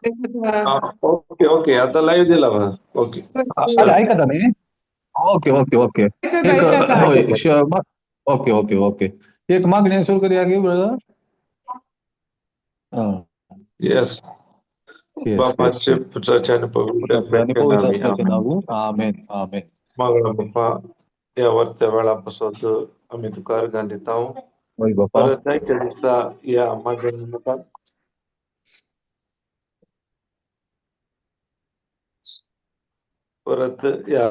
Okay okay, आता live दिला बघा. ओके. अच्छा, ऐकता न्ही? ओके ओके ओके, एक हय, ओके ओके ओके, एक मागणी सुरू करूया की ब्रदर? येस. बापाचे, पुत्राचे आणि पवित्र आणि पवित्र आत्म्याचे नाव, आमेन आमेन. मागणा बाप्पा, या वरच्या वेळा पासून आम्ही तुका अर्घां दिता. हय बापा. परत जायच्या दिसा या माझ्या मुखात परत या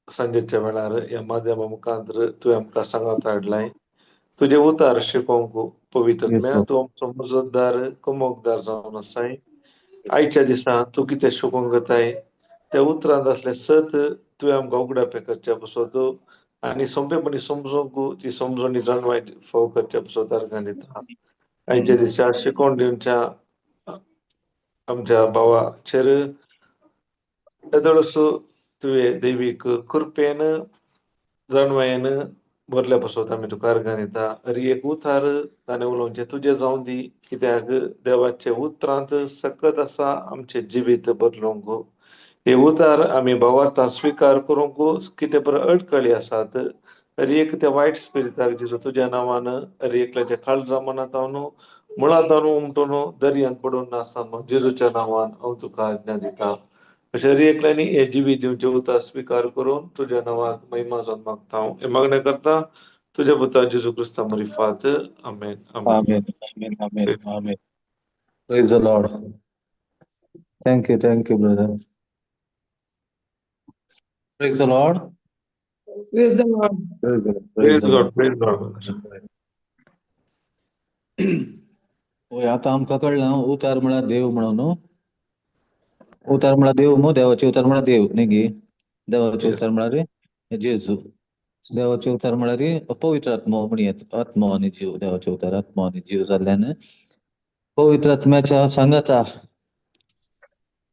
सांजेच्या वेळार या माध्यमा मुखांतर तुवें आमकां सांगात हाडलाय तुजें उतार शिकोवंक. पवित्र तूं आमचो मजतदार, कुमोकदार जावन आसाय. आयच्या दिसा तूं कितें शिकोवंक घेताय त्या उतरांत आसलें सत तुवें आमकां उगडापें करच्या पासत आनी सोंपेपणी समजूंक ती समजणी जाणवाय फाव करच्या पासत अर्गां दिता. आयच्या दिसा शिकोवन दिवच्या आमच्या भावाचेर येदोळसो तुवें देवीक कृपेन, जाणवायेन भरल्या पासत आमी तुका अर्गां दिता. हर एक उतार ताणें उलोवचें तुजें जावं दी, कित्याक देवाचे उतरांत सकत आसा आमचें जिवीत बदलूंक. हे उतार आमी भावार्थान स्विकार करूंक कितें बरें अडकळी आसात, हर एक त्या वायट स्पिरिटाक जेजू तुज्या नांवान हर एकल्याच्या काळजा मनांत मुळांत उमटून दर्यांत पडून नासतना जेजूच्या नांवान हांव तुका आज्ञा दिता. अशें हर एकल्यांनी हे जिवीत दिवचे उतार स्विकार करून तुज्या नांवान महिमा जावन मागता हांव. हें मागणें करता तुज्या पुता जेजू क्रिस्ता मरिफात, आमेन आमेन. आमेन आमेन आमेन आमेन. Praise the Lord. Thank you, thank you, brother. Praise the Lord. Praise the Lord. Praise the Lord. Praise God, praise God. होय, आतां आमकां कळ्ळां उतार म्हळ्यार देव म्हणून न्हू. उतार म्हळ्यार देव न्हू, देवाचे उतार म्हळ्यार देव न्ही गी. देवाचे उतार म्हळ्यार जेजू, देवाचे उतार म्हळ्यार पवित्र आत्मो म्हणयेत. आत्मो आनी जीव, देवाचे उतार आत्मो आनी जीव जाल्ल्यान पवित्र आत्म्याच्या सांगाता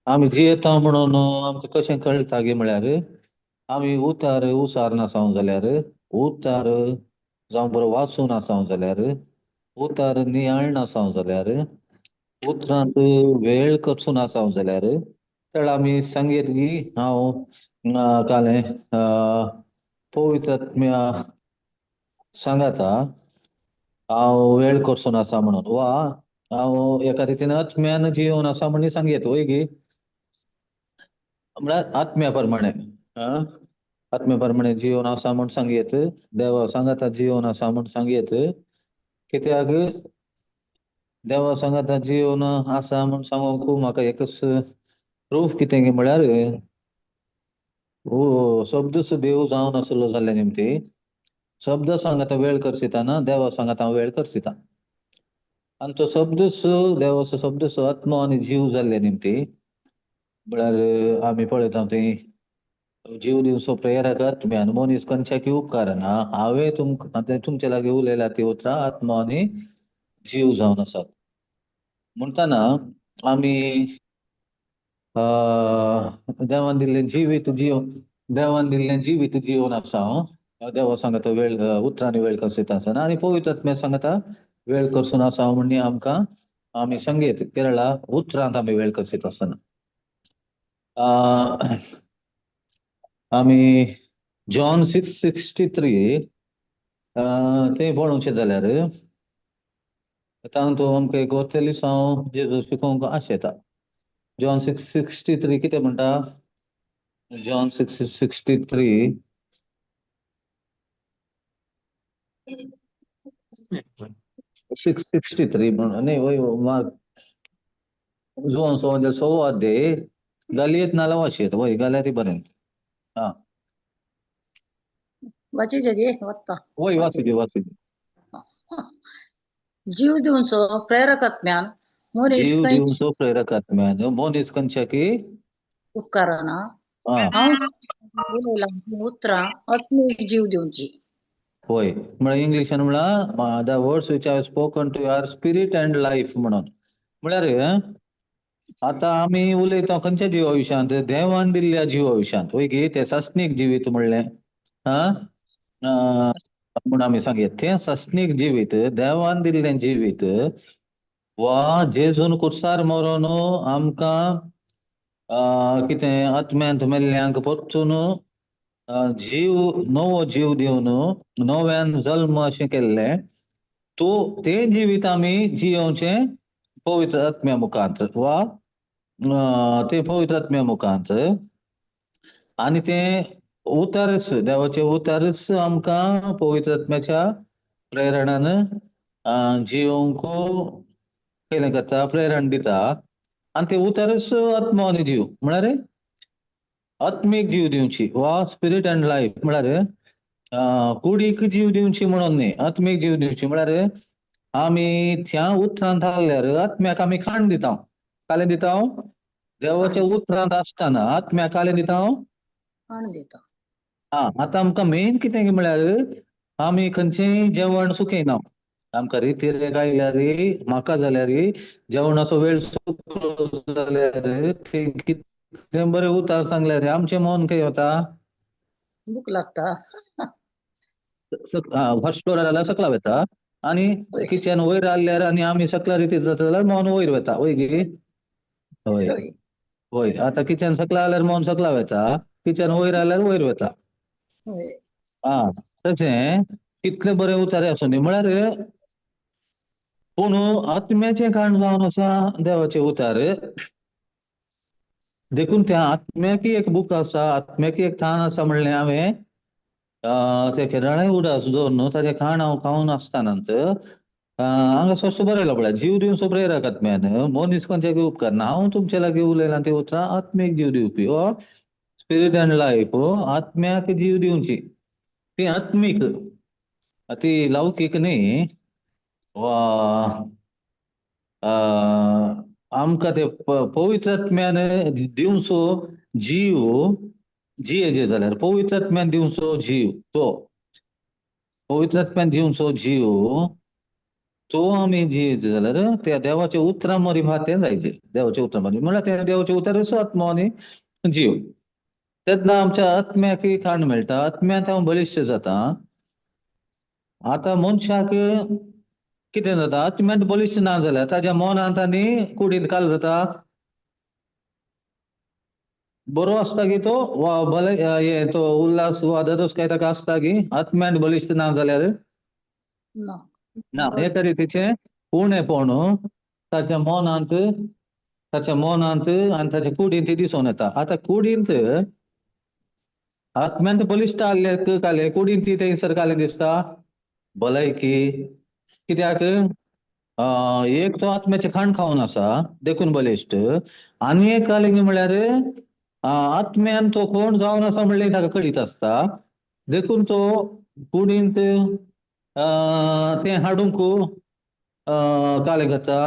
आमी जियेता म्हणून आमकां कशें कळटा गी म्हळ्यार, आमी उतार उसार नासाव जाल्यार, उतार जावं बरो वाचून नासाव जाल्यार, उतार नियाळ नासाव जाल्यार, उतरांत वेळ करचो नासाव जाल्यार, तर आमी सांगयत की हांव कालें पवित्र आत्म्या सांगाता हांव वेळ करचो नासा म्हणून, वा हांव एका रितीन आत्म्यान जिवन आसा म्हणून सांगयत. वय गी? म्हळ्यार आत्म्या प्रमाणे, आत्म्या प्रमाणे जिवन आसा म्हूण सांगयत, देवा सांगाता जिवन आसा म्हूण सांगयत. कित्याक देवा सांगाता जिवन आसा म्हूण सांगूंक म्हाका एकच प्रूफ कितें गी म्हळ्यार, ओ शब्दच देव जावन आसलो जाल्ल्या निमती शब्द सांगाता वेळ करसिताना देवा सांगाता हांव वेळ करसिता. आनी तो शब्दच देवाचो शब्दच आत्मो आनी जीव जाल्ले निमती, म्हळ्यार आमी पळयता ती जीव दिवचो प्रेरक आत्म्यान मनीस खंयच्याकी उपकारना, हांवें तुमकां तुमचे लागीं उलयला ती उतरां आत्मो आनी जीव जावन आसात. म्हणटना आमी देवान दिल्लें जिवीत जीव, देवान दिल्लें जिवीत जिवन आसा. देवा सांगता वेळ, उतरांनी वेळ करसिता आसतना आनी पवित्र आत्म्या सांगता वेळ करसून आसा म्हण आमकां आमी सांगीत केरळा उतरांत आमी वेळ करसीत आसतना. आमी जॉन 6:63 तें पळोवचें जाल्यार तातूंत आमकां एक गोतेलिसांव जेजू शिकोवंक आशेता. जॉन 6:63 कितें म्हणटा? जॉन 6:63, 6:63 म्हणून न्ही, वय मार्क जुवान सो अध्याय गालयेत नाल्यार वाचयत, वय गाल्यार बरें. आं, वाचीचे गे वत्ता. वय वाचुदी वाचुदी. जीव दिवचो प्रेरक आत्म्यान मनीस जीव दिवचो प्रेरक आत्म्यान मनीस खंयच्या की उपकारना, हांव उलयलां उतरां आत्मीक जीव दिवची. होय, म्हळ्यार इंग्लिशान म्हळ्यार the words which I spoken to are spirit and life म्हणून. म्हळ्यार आतां आमी उलयता खंयच्या जिवा विशयांत? देवान दिल्ल्या जिवा विशयांत. वय गी? तें सासणीक जिवीत म्हणलें आं म्हूण आमी सांगयत. तें सासणीक जिवीत, देवान दिल्लें जिवीत वा जेजून कुर्सार मरोन आमकां कितें आत्म्यांत मेल्ल्यांक परतून जीव, नवो जीव दिवन नव्यान जल्म अशें केल्लें, तो तें जिवीत आमी जियोवचें पवित्र आत्म्या मुखांत वा ते पवित्र आत्म्या मुखांत. आनी तें उतारच, देवाचें उतारच आमकां पवित्र आत्म्याच्या प्रेरणान जिवंक केलें करता, प्रेरण दिता. आनी ते उतारच आत्मो आनी जीव म्हळ्यार आत्मीक जीव दिवची वा स्पिरीट अँड लायफ, म्हळ्यार कुडीक जीव दिवची म्हणून न्ही, आत्मीक जीव दिवची. म्हळ्यार आमी त्या उतरांत आसल्यार आत्म्याक आमी खाण दिता. कालें दिता? देवाच्या उतरांत आसतना आत्म्याक कालें दिता? खाण दिता. आं, आतां आमकां मेन कितें म्हळ्यार आमी खंयचेंय जेवण सुकयना. आमकां रितीर आयल्यार, म्हाका जाल्यार जेवणाचो वेळ सुकलो जाल्यार ते कितलें बरें उतार सांगल्यार आमचें मन खंय वता? भूक लागता. फर्स्ट फ्लोरार जाल्यार सकला वता आनी किचन वयर आसल्यार आनी आमी सकला रितीर जाता जाल्यार मन वयर वता. वय गे? हय वय. आतां किचन सकला आसल्यार मन सकला वता, किचन वयर आसल्यार वयर वता. आं, तशें कितलें बरें उतारे आसूं न्ही, म्हळ्यार पूण आत्म्याचें खाण जावन आसा देवाचें उतार. देखून त्या आत्म्याकी एक बूक आसा, आत्म्याकी एक थान आसा म्हणलें हांवें ते केरळाय उडास दवर न्हू ताजें खाण हांव खावन आसतानाच हांगा स्पश्ट बरयलां पळय, जीव दिवन प्रेरक आत्म्यान मनीस खंयच्याक उपकारना. हांव तुमचे लागीं उलयलां ती उतरां आत्मीक जीव दिवपी हो स्पिरीट अँड लायफ, आत्म्याक जीव दिवची ती आत्मीक, ती लौकीक न्ही. वा आमकां ते पवित्र आत्म्यान दिवचो जीव जिये जाल्यार पवित्र आत्म्यान दिवचो जीव, तो पवित्र आत्म्यान दिवचो जीव तो आमी जिये जाल्यार त्या देवाच्या उतरां मरी भातें जायचे. देवाच्या उतरां मरी म्हणल्यार त्या देवाच्या उतराचो आत्मो आनी जीव. तेन्ना आमच्या आत्म्याक खाण मेळटा, आत्म्यांत हांव बळिश्ट जाता. आतां मनशाक कितें जाता, आत्म्यांत बळिश्ट ना जाल्यार ताज्या मनांत आनी कुडींत काल जाता. बरो आसता की तो वा भले हे तो उल्हास वा ददोस काय ताका आसता की आत्म्यांत बळिश्ट ना जाल्यार ना. एका रितीचें उणेपण ताच्या मनांत, ताच्या मनांत आनी ताच्या कुडींत ती दिसून येता. आतां कुडींत आत्म्यांत बळिश्ट आसले काले कुडींत ती थंयसर कालें दिसता भलायकी. कित्याक एक तो आत्म्याचें खाण खावन आसा देखून बळिश्ट, आनी एक कालें म्हळ्यार आत्म्यान तो कोण जावन आसा म्हणलें ताका कळीत आसता, देखून तो कुडींत तें हाडूंक कालें करता,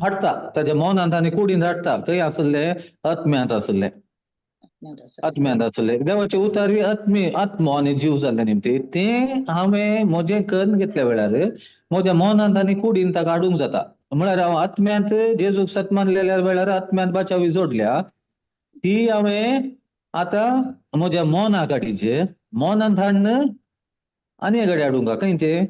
हाडटा ताच्या मनांत आनी कुडींत हाडटा. खंय आसले? आत्म्यांत आसले, आत्म्यांत आसले. देवाचे उतारी आत्मी आत्मो आनी जीव जाल्ले निमती तें हांवें म्हजें करून घेतल्या वेळार म्हज्या मनांत आनी कुडीन ताका हाडूंक जाता. म्हळ्यार हांव आत्म्यांत जेजूक सत मानलेल्या वेळार आत्म्यांत बाचावी जोडल्या ती हांवें आतां म्हज्या मनाक हाडीचे, मनांत हाडून आनी कडेन हाडूंक खंय तें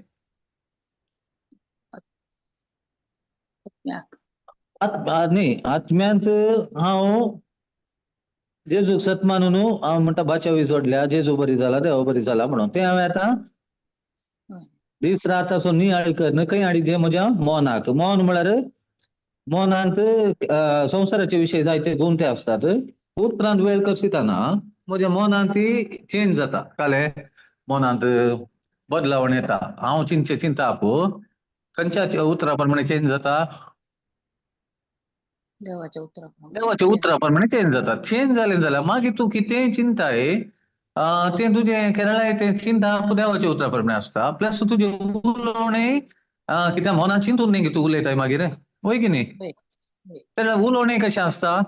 न्ही आत्म्यांत हांव जेजूक सत मानून हांव म्हणटा बाचावी जोडल्या, जेजू बरी जाला, देव बरी जाला म्हणून तें हांवें आतां दीस रात असो नियाळ करून खंय हाडी म्हज्या मनाक. मन म्हळ्यार मनांत संवसाराचे विशय जायते गुंते आसतात. उतरांत वेळ करशितना म्हज्या मनांत ती चेंज जाता, काले मनांत बदलावण येता. हांव चिंतचे चिंताप खंयच्या उतरा प्रमाणे चेंज जाता? देवाच्या उतरा प्रमाणे, देवाच्या उतरा प्रमाणे चेंज जाता. चेंज जालें जाल्यार मागीर तूं कितेंय चिंताय तें तुजें केरळाय तें चिंता देवाच्या उतरा प्रमाणे आसता. प्लस तुजें उलोवणें कित्याक मनान चिंतून न्ही तूं उलयताय मागीर, वय की न्ही? तेन्ना उलोवणें कशें आसता?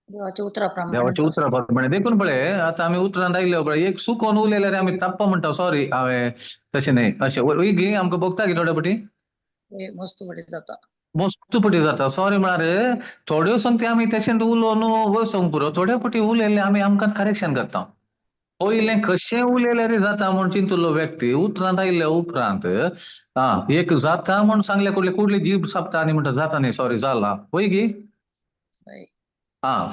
देवाच्या उतरा प्रमाणे, देवाच्या उतरा प्रमाणे. देखून पळय आतां आमी उतरांत आयले पळय एक सुकोन उलयल्यार आमी ताप्पा म्हणटा सॉरी हांवें तशें न्ही अशें. वय गी आमकां भोगता की थोडे पटी मस्त पटी जाता, मस्त पटी जाता. सॉरी म्हळ्यार थोड्यो संगती आमी तशें उलोवन वचोंक पुरो, थोड्यो पटी उलयल्ले आमी आमकां करेक्शन करता. पयलें कशें उलयल्यार जाता म्हूण चिंतलो व्यक्ती उतरांत आयिल्ल्या उपरांत एक जाता म्हूण सांगल्या कुडले कुडली जीब सापता आनी म्हणटा जाता न्ही, सॉरी जाला, वय गी? आं,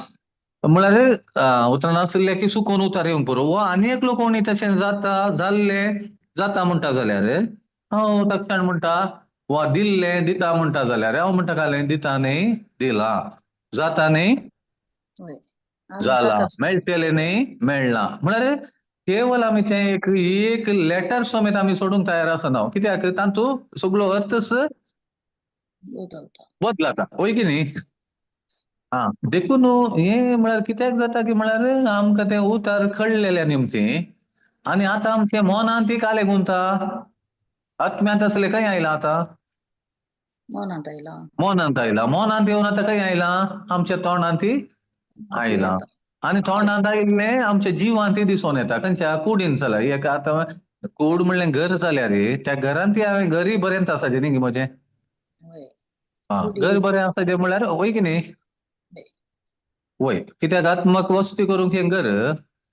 म्हळ्यार उतरां नासले की सुकोन उतार येवंक पुरो. वा आनी एकलो कोणी तशें जाता जाल्लें जाता म्हणटा जाल्यार हांव तक्षण म्हणटा, वा दिल्लें दिता म्हणटा जाल्यार हांव म्हणटा घालें दिता न्ही दिला, जाता न्ही जाला, मेळटलें न्ही मेळ्ळां. म्हळ्यार केवल आमी तें एक एक लेटर समेत आमी सोडूंक तयार आसना, कित्याक तातूंत सगळो अर्थच बदलता, वय की न्ही? आं, देखून हें म्हळ्यार कित्याक जाता की म्हळ्यार आमकां तें उतार कळ्ळेलें निमतीं आनी आतां आमचें मनांत ती कालें गुंता, आत्म्यांत आसलें खंय आयलां आतां? मनांत आयलां. मनांत आयलां. मनांत येवन आतां खंय आयलां? आमच्या तोंडांत आयलां. आनी तोंडांत आयिल्लें आमच्या जिवांत दिसून येता. खंयच्या कुडीन जाल्या एक आतां कूड म्हणलें घर जाल्यार रे, त्या घरांत ती हांवें घरय बरेंच आसाचें न्ही म्हजें? आं, घर बरें आसाचें म्हणल्यार वय की न्ही? वय, कित्याक आत्मक वस्ती करूंक हें घर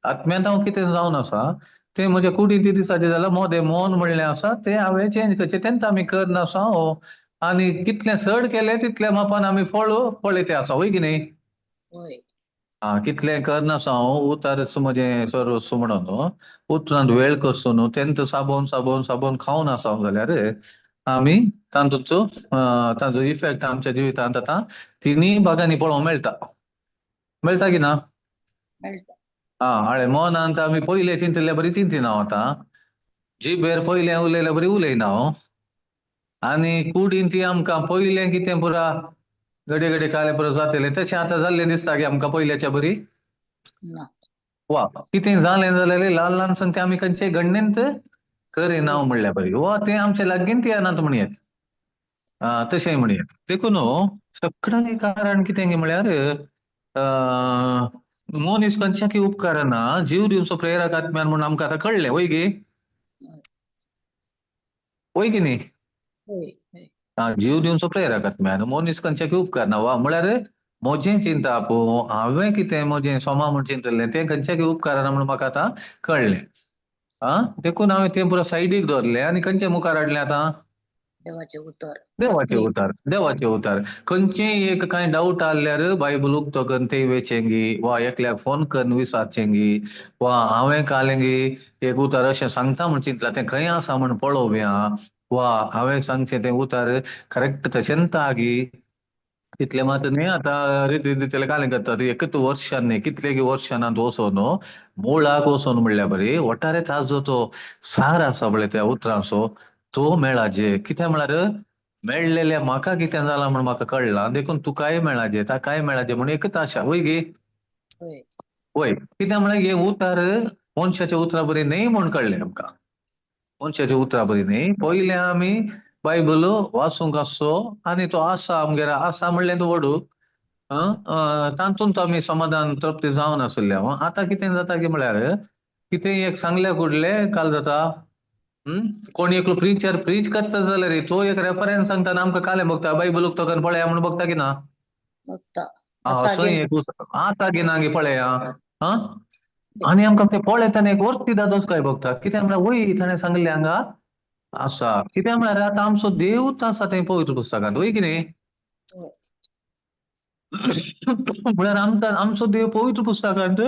आत्म्यांत हांव कितें जावन आसा तें म्हज्या कुडींत दिसाचें जाल्यार मोदें मन म्हणलें आसा तें हांवें चेंज करचें, तेन्ना आमी करनासा हो. आनी कितलें चड केलें तितलें मापान आमी फळ पळयते आसा, वय की न्ही? आं, कितलें करनासा हांव उतारच म्हजें सर्वस्व म्हणून उतरांत वेळ करचो न्हू, तेन्ना साबोन साबोन साबोन खावन आसा जाल्यार आमी तांचो ताजो इफेक्ट आमच्या जिवितांत आतां तिनूय भागांनी पळोवंक मेळटा. मेळटा की ना? आं, हय, मनांत आमी पयलें चिंतिल्ले बरी चिंतिना आतां, जिबेर पयलें उलयले बरी उलयना हांव, आनी कुडीन ती आमकां पयलें कितें पुरा घडये घडये कालें पुरो जातलें तशें आतां जाल्लें दिसता की आमकां पयल्याच्या बरी वा कितें जालें जाल्यार ल्हान ल्हानसून तें आमी खंयचे घडणेंत करिना म्हणल्या बरी, वा तें आमचे लागीं ती येनात म्हणयेत, तशें म्हणयेत. देखून सगळ्यांक कारण कितें म्हळ्यार मनीस खंयच्या उपकारना जीव दिवचो प्रेरक आत्म्यान म्हणून आमकां आतां कळ्ळें, वय गी? वय की न्ही? जीव दिवचो प्रेरक आत्म्यान मनीस खंयच्या उपकारना. वा म्हळ्यार म्हजें चिंताप हांवें कितें म्हजें सोमा म्हूण चिंतलें तें खंयच्या उपकारना म्हणून म्हाका आतां कळ्ळें. आं, देखून हांवें तें पुरो सायडीक दवरलें आनी खंयचे मुखार हाडलें आतां? देवाचें उतर. देवाचें उतर, देवाचें उतर. खंयचेय एक कांय डावट आहल्यार बायबल उक्तो करून ते वेचेंगी, वा एकल्याक फोन करून विचारचेंगी, वा हांवें कालेंगी एक उतर अशें सांगता म्हूण चिंतलां तें खंय आसा म्हूण पळोवया, वा हांवें सांगचें तें उतर करेक्ट तशेंच आगी तितलें मात न्ही. आतां रिती तितलें कालें करतात एकच वर्षान न्ही, कितले वर्षान वचोन मुळाक वचोन म्हणल्यार बरी वटारे ताजो तो सार आसा पळय त्या उतरांचो तो मेळाजे. कितें म्हळ्यार मेळ्ळेलें म्हाका कितें जालां म्हूण म्हाका कळ्ळां, देखून तुकाय मेळाजे ताकाय मेळाजे म्हूण एकच आशा, वय गी? वय. कितें म्हळ्यार हें उतार मनशाच्या उतरा बरी न्ही म्हूण कळ्ळें आमकां, मनशाच्या उतरा बरी न्ही. पयलें आमी बायबल वाचूंक आसचो आनी तो आसा आमगेर आसा म्हणलें तो व्हडू, तातूंत आमी समाधान तृप्ती जावन आशिल्ले. आतां कितें जाता की म्हळ्यार कितें एक सांगल्या कुडलें काल जाता, कोण एकलो प्रिचर प्रीच करता जाल्यार तो एक रेफरन्स सांगता आमकां कालें बगता, बायबल उक्तो करून पळया म्हणून बगता की ना? असो एक आसा की ना गी पळया. आं, आनी आमकां ते पळयतना एक वरती दादोस काय बगता, कितें म्हळ्यार वय ताणें सांगलें हांगा आसा. कितें म्हळ्यार आतां आमचो देवूच आसा तें पवित्र पुस्तकांत, वय की न्ही? म्हळ्यार आमकां आमचो देव पवित्र पुस्तकांत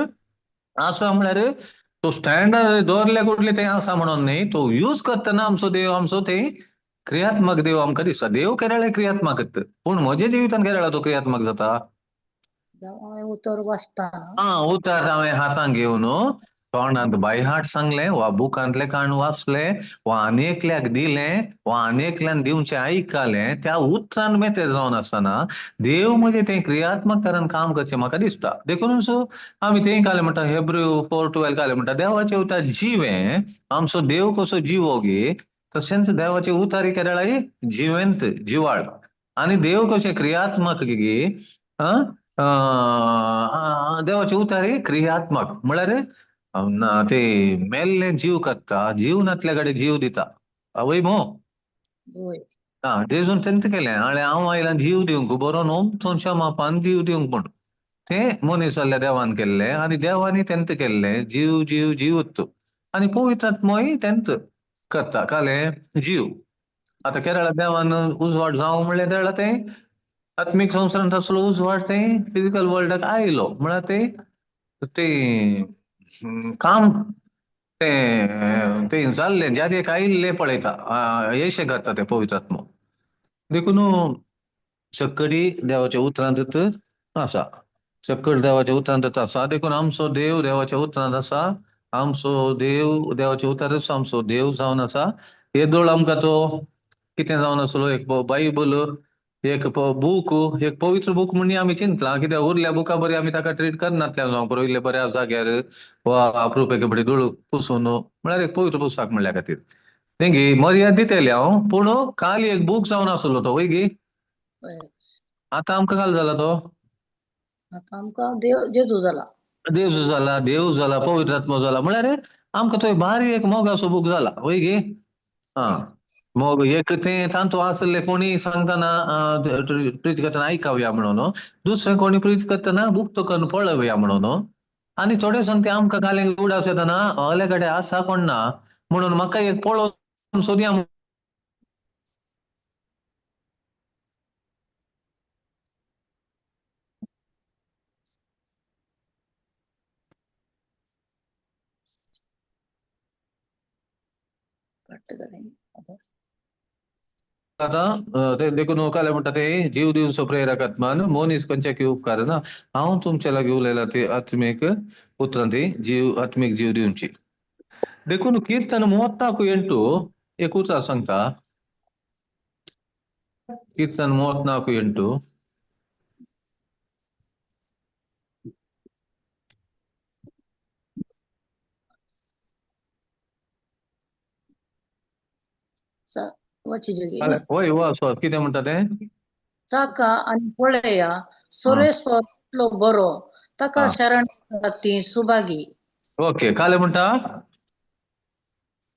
आसा म्हळ्यार तो स्टँडर्ड दवरल्या कुडले तें आसा म्हणून न्ही, तो यूज करतना आमचो देव आमचो ते क्रियात्मक देव आमकां दिसता. देव केरळ क्रियात्मक, पूण म्हज्या जिवितान केरळा तो क्रियात्मक जाता? उतर वाचता. आं, उतर हांवें हातांत घेवन तोंडांत बायहाट सांगलें, वा बुकांतलें काण वाचलें, वा आनी एकल्याक दिलें, वा आनी एकल्यान दिवचें आयकलें, त्या उतरान मेतेर जावन आसतना देव म्हजें तें क्रियात्मक तरान काम करचें म्हाका दिसता. देखून आमी तें कालें म्हणटा, हेब्रू 4:12 कालें म्हणटा, देवाचें उतर जिवें, आमचो देव कसो जिवो गे तशेंच देवाचें उतारी केरळाय जिवेंत जिवाळ, आनी देव कशें क्रियात्मक गे, देवाचें उतारी क्रियात्मक म्हळ्यार ते मेल्ले जीव करता, जीव नातल्या कडेन जीव दिता, आवय मो. आं, जेजून तेंत केलें, हांव आयला जीव दिवंक, बरो न्हू थोनशा मापान जीव दिवंक म्हूण. तें मनीस जाल्ल्या देवान केल्लें आनी देवांनी तेंत केल्लें जीव जीव जीवत आनी पवित्र आत्मोय तेंत करता कालें जीव. आतां केरळा देवान उजवाड जावं म्हणलें तेळा तें आत्मीक संवसारांत आसलो उजवाड तें फिजिकल वर्ल्डाक आयलो म्हळ्यार तें तें काम तें तें जाल्लें ज्या एक आयिल्लें पळयता येशें करता तें पवित्र आत्मो. देखून सक्कडी देवाच्या उतरांतच आसा, सक्कड देवाच्या उतरांतच आसा. देखून आमचो देव देवाच्या उतरांत आसा, आमचो देव देवाच्या उतरच आमचो देव जावन आसा. येदोळ आमकां तो कितें जावन आसलो एक बायबल एक बूक एक पवित्र बूक म्हूण आमी चिंतलां कित्याक उरल्या बुका बरी आमी ताका ट्रीट करनातल्या जावं बरो इल्ले बऱ्या जाग्यार वा अप्रूप एके धूळ पुसून म्हळ्यार एक पवित्र पुस्तक म्हणल्या खातीर तेंगी मर्याद दितले हांव, पूण काल एक बूक जावन आसलो तो वय गी. आतां आमकां काल जाला तो आतां आमकां देव जेजू जाला, देव जाला, देव जाला, पवित्र आत्मो जाला, म्हळ्यार आमकां तो भारी एक मोगाचो बूक जाला वय गी. आं मोग एक तें तांतू आसले कोणी सांगतना प्रीत करतना आयकवया म्हणून, दुसरें कोणी प्रीत करतना बुक तो करून पळोवया म्हणून, आनी थोडे सांगते आमकां काल उडास येतना हले कडेन आसा कोण ना म्हणून म्हाका एक पळोवन सोदया. आतां ते देखून काले म्हणटा ते जीव दिवचो प्रेरक आत्मान मनीस खंयच्या उपकार ना. हांव तुमच्या लागीं उलयलां ती आत्मीक उतरां ती जीव आत्मीक जीव दिवची. देखून कीर्तन 34:8 एक उतर सांगता, कीर्तन 34:8. वय वास वास कितें म्हणटा तें? चाका आनी पळया सुरेश्वर इतलो बरो ताका शरण ती सुभागी. ओके काले म्हणटा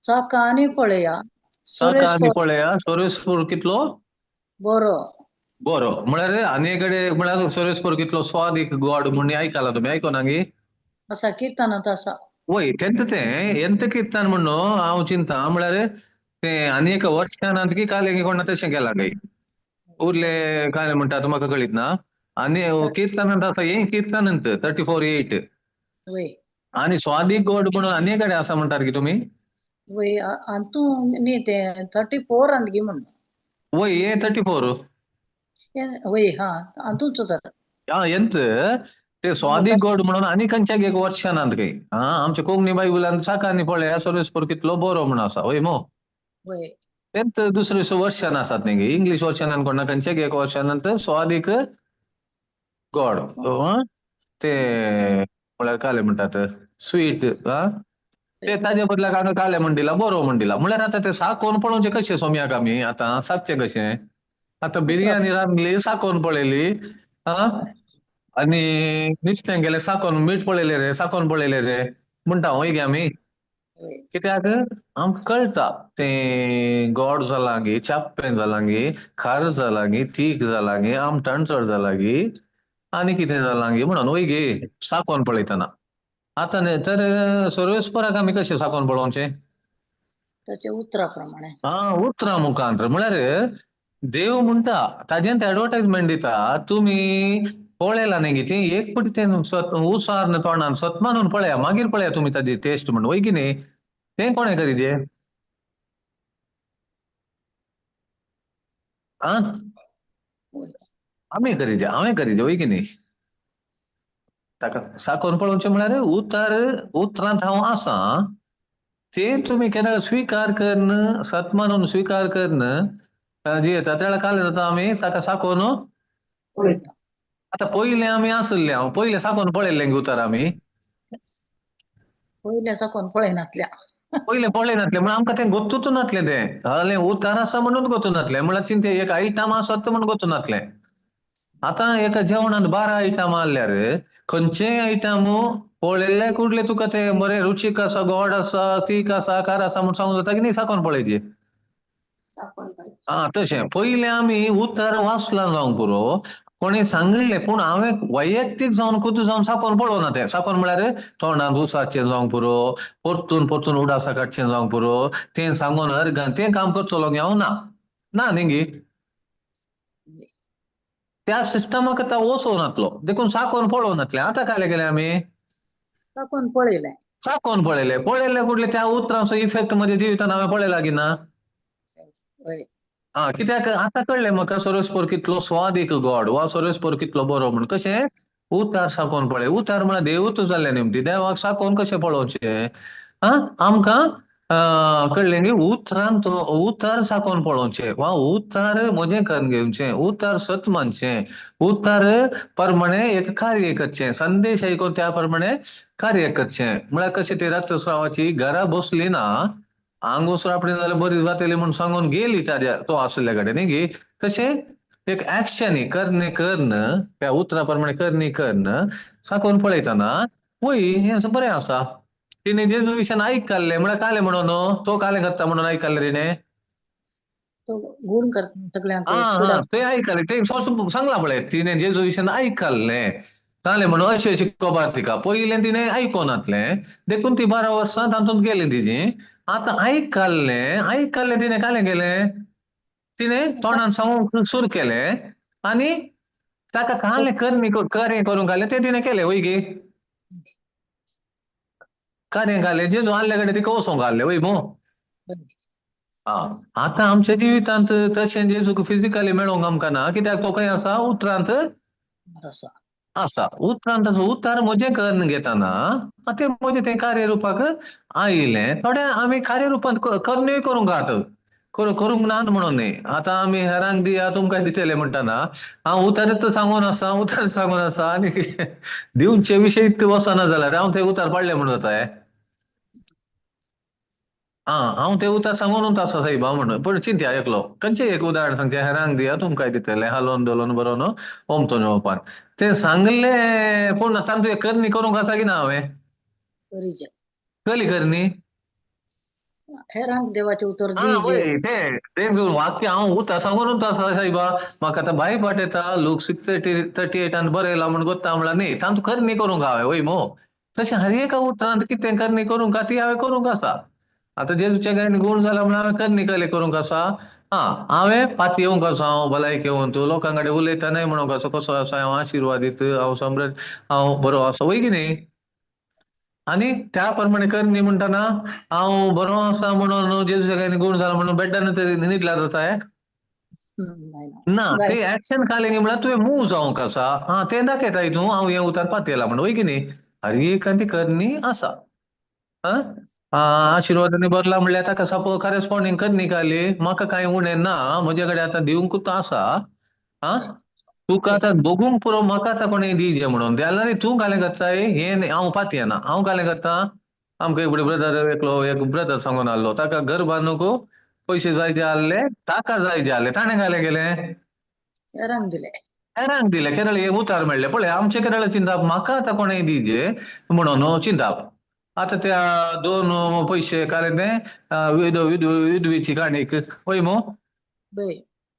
चाका आनी पळया चाका आनी पळया सुरेश्वर कितलो बरो बरो म्हळ्यार आनी कडेन म्हळ्यार सुरेश्वर कितलो स्वादीक गोड म्हूण आयकला तुमी आयकोना गी? आसा कीर्तनांत आसा. वय तेंत तें एंत कीर्तन म्हणून हांव चिंता म्हळ्यार तें आनी एका वर्सांत की काल कोणा तशें केलां काय उरले काय म्हणटा म्हाका कळीत ना. आनी कीर्तनांत आसा हें कीर्तनांत 34:8. आनी स्वादीक गोड म्हणून आनी कडेन आसा म्हणटात की तुमी? वय आनी तूं न्ही तें 34 आनी गी म्हण. वय हे 34. वय हा आनी तर हा एंत ते स्वादीक गोड म्हणून आनी खंयच्या एक वर्सांत काय हा आमच्या कोंकणी बायबलान साकांनी पळया सर्वेस्पर कितलो बरो म्हणून आसा वय मो. तेंत दुसरे वर्शन आसात न्ही इंग्लीश वर्शनान कोणा खंयच्या एक वर्शनांत स्वादीक गोड ते म्हळ्यार काले म्हणटात स्वीट ते ताजे बदलाक हांगा काले म्हण दिला बरो म्हण दिला. म्हळ्यार आतां ते साकोवन पळोवचें कशें सोम्याक आमी आतां साकचें कशें? आतां बिरयानी रांदली साकोवन पळयली आं आनी नुस्तें गेलें साकोवन मीठ पळयलें रे साकोवन पळयलें रे म्हणटा वय गे आमी. कित्याक आमकां कळटा तें गोड जालां गी चाप्पें जालां गी खार जालां गी तीख जालां गी आमटाण चड जालां गी आनी कितें जालां गी म्हणून वय गे साकोवन पळयतना. आतां न्ही तर सर्वेस्पराक आमी कशें साकोवन पळोवचें? ताच्या उतरा प्रमाणे. हा उतरां मुखांत म्हळ्यार देव म्हणटा ताजें एडवर्टायजमेंट दिता तुमी पळयला न्ही गी ती एक पटी तें उसार तोंडान सत मानून पळया मागीर पळया तुमी ताजी टेस्ट म्हण वय की न्ही? तें कोणें करीत आं आमी करीत हांवें करीत वय की न्ही? ताका साकोवन पळोवचें म्हळ्यार उतर उतरांत हांव आसा ते तुमी केन्ना स्विकार करून सत मानून स्विकार करून जियेता त्या काल जाता आमी ताका साकोवन. आतां पयलें आमी आसले हांव पयलें साकोवन पळयल्लें उतर आमी पयलें साकोवन पळयनातल्या पयलें पळयनातलें म्हण आमकां तें गोत्तूच नातलें तें हलें उतर आसा म्हणून गोतू नातलें म्हळ्यार चिंते एक आयटम आसत म्हण गोतू नातलें. आतां एका जेवणांत 12 आयटम आहल्यार खंयचेय आयटम पळयल्ले कुडले तुका तें बरें रुचीक आसा गोड आसा तीख आसा खार आसा म्हूण सांगूंक जाता की न्ही साकोवन पळयची. आं तशें पयलें आमी उतर वाचलां जावंक पुरो कोणी सांगिल्लें पूण हांवें वैयक्तीक जावन खुद जावन साकोन पळोवना तें. साकोन म्हळ्यार तोंडान उसाचें जावंक पुरो, परतून परतून उडासा काडचें जावंक पुरो, तें सांगून अर्गान तें काम करतलो हांव ना ना न्ही गी. त्या सिस्टमाक आतां वचोनातलो देखून साकोन पळोवनातलें. आतां काले गेले आमी साकोन पळयलें. साकोन पळयलें, पळयलें कुडलें त्या उतरांचो इफेक्ट म्हज्या जिवितान हांवें पळयला की ना. हय. आं, कित्याक आतां कळ्ळें म्हाका सर्वेस्पर कितलो स्वादीक गॉड वा सर्वेस्पर कितलो बरो म्हूण. कशें उतार साकोन पळय, उतार म्हळ्यार देवूच जाल्लें निमती, देवाक साकोन कशें पळोवचें. आं, आमकां कळ्ळें न्ही, उतरान तो उतार साकोन पळोवचें वा उतार म्हजें करून घेवचें, उतार सत मानचें, उतार प्रमाणे एक कार्य करचें, संदेश आयकून त्या प्रमाणे कार्य करचें. म्हळ्यार कशें ती रक्तस्रावाची घरा बसली ना, आंग वचून आपणे जाल्यार बरी जातली म्हूण सांगून गेली ताज्या तो आशिल्ल्या कडेन न्ही गी. तशें एक एक्शन करणे कर्ण त्या उतरा प्रमाणे करणी कर्ण साकोन पळयतना वय हें बरें आसा. तिणे जेजू विशयान आयकल्लें म्हळ्यार कालें म्हणून तो कालें करता म्हणून आयकल्लें तिणें. तो गुण करता सगळ्यांक. आं हां, तें आयकलें, तें सांगलां पळय तिणें जेजू विशयान आयकल्लें कालें म्हणून अशें अशें खबर तिका पयलें तिणें आयकोनातलें देखून ती 12 वर्सां तातूंत गेली तिजी. आतां आयकल्लें, आयकल्लें तिणें कालें केलें, तिणें तोंडान सांगूंक सुरू केलें आनी ताका कालें करणी कार्य करूंक घालें तें तिणें केलें. वय गे कार्य घालें जेजू आहले कडेन तिका वचोंक घाल्लें वय मू. आं, आतां आमच्या जिवितांत तशें जेजूक फिजिकली मेळोंक आमकां ना, कित्याक तो खंय आसा उतरांत आसा. आसा. उतरांत आसा, उतार म्हजें करून घेतना तें म्हजें तें कार्यरुपाक आयलें. थोडे आमी कार्यरुपांत करण्योय करूंक आत करूंक ना म्हणून न्ही. आतां आमी हेरांक दिया तुमकां दितले म्हणटना हांव उतारच सांगून आसा, उतारच सांगून आसा आनी दिवचे विशय वचना जाल्यार हांव ते उतार पाडले म्हणून जाता. आं, हांव ते उतार सांगूनच आसा सायबा म्हणून. पूण चिंत्या एकलो खंयचें एक उदाहरण सांगचें, हेरांक दिया तुमकां दितले हालोवन धोलोवन बरोवन ओमथोन येवपान तें सांगलें. पूण तांतूं एक करणी करूंक आसा की ना हांवें? कली करणी हेरांक देवाचें उतर आं दिजे. वय तें तें वाक्य हांव उतार सांगूनच आसा सायबा, म्हाका आतां भाय पाट येता लूक 6:38 बरयला म्हूण गोत्ता म्हळ्यार न्ही, तांतूं करणी करूंक हांवें वय मो. तशें हर एका उतरांत कितें करणी करूंक ती हांवें करूंक आसा. आतां जेजूच्या गायन गूण जाला म्हणून हांवें करणी कले करूंक आसा. आं, हांवें पात येवंक आसा, हांव भलायकी येवन तूं लोकां कडेन उलयता न्हय म्हणूंक आसा कसो आसा हांव आशिर्वादीत, हांव सम्राट, हांव बरो आसा वय की न्ही. आनी त्या प्रमाणे करणी म्हणटना हांव बरो आसा म्हणून जेजूच्या गायन गूण जाला म्हणून बेड्डान तरी न्हिदल्यार जाता ना. ते एक्शन कालें म्हळ्यार तुवें मूव जावंक आसा. आं, तें दाखयता तूं हांव हें उतार पातयला म्हण वय की न्ही. हर एक ती करणी आसा. आं, आशिर्वादांनी भरला म्हणल्यार ताका सपोज कॉरेस्पॉन्डिंग करणी काली म्हाका कांय उणें ना, म्हजे कडेन आतां दिवंकूच आसा. आं, तुका आतां बगूंक पुरो म्हाका आतां कोणें दिजे म्हणून जाल्यार तूं कालें करताय हें हांव पातयेना. हांव कालें करता, आमकां एक ब्रदर एकलो एक ब्रदर सांगून आहलो ताका घर बांदूंक पयशे जाय जे आहले ताका जाय जे आहले ताणें कालें केलें हेरांक दिलें, हेरांक दिलें. केरळ हे उतार मेळ्ळें पळय आमचें केरळ चिंताप म्हाका आतां कोणें दिजे म्हणून चिंताप. आतां त्या 2 पयशे कालें तें विधवेची काणीक वय मू.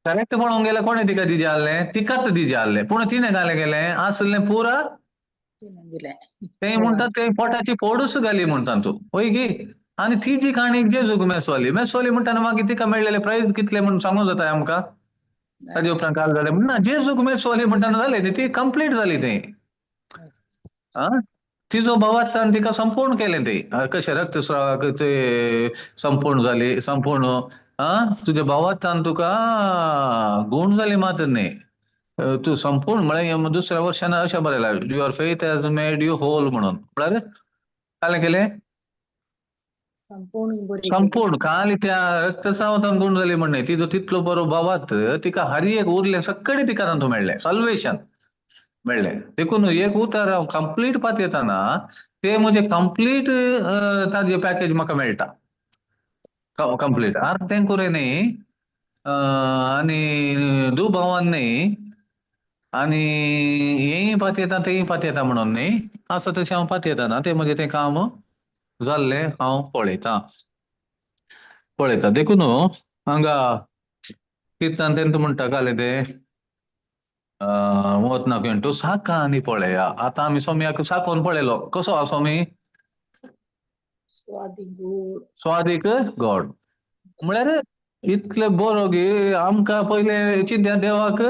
करेक्ट पळोवंक गेल्यार कोणें तिका दिजे आहलें, तिकाच दिजे आहलें. पूण तिणें कालें केलें आसलें पुरा तें म्हणटात तें पोटाची पोडूच घाली म्हणटा तूं वय गी. आनी ती जी काणीक जेजूक मेसोली मेसोली म्हणटा मागीर तिका मेळ्ळेले प्रायज कितले म्हूण सांगूंक जाता आमकां. ताजे उपरांत काल जालें म्हण ना, जेजूक मेसोली म्हणटा जालें ती कंप्लीट जाली ती. आं, तिजो भावार्थान तिका संपूर्ण केलें तें. कशें रक्तस्रावाक ते संपूर्ण जाली संपूर्ण. आं, तुज्या भावार्थान तुका गूण जाली मात्र न्ही, तूं संपूर्ण म्हळ्यार दुसऱ्या वर्षान अशें बरयलां your faith has made you whole म्हणून. म्हळ्यार कालें केलें संपूर्ण. काल त्या रक्तस्रावांत गूण जाली म्हण न्ही, तिजो तितलो बरो भावार्थ तिका हर एक उरलें सगळें तिका तातूंत मेळ्ळें, साल्वेशन मेळ्ळें. देखून एक उतार हांव कंप्लीट पातयेतना ते म्हजें कंप्लीट ताजें पॅकेज म्हाका मेळटा कंप्लीट. अर्दें कुरें न्ही आनी दुभावान न्ही आनी हेंय पातयेता तेंय पातयेता म्हणून न्ही, आसा तशें हांव पातयेतना तें म्हजें तें काम जाल्लें हांव पळयतां पळयता. देखून हांगा किर्तन तेंत म्हणटा कालें तें 34 साका आनी पळया. आतां आमी सोम्याक साकोन पळयलो. कसो आसा सोमी? स्वादीक गोड. स्वादीक गोड. म्हळ्यार इतले बरो गी आमकां पयले चिंत्या देवाक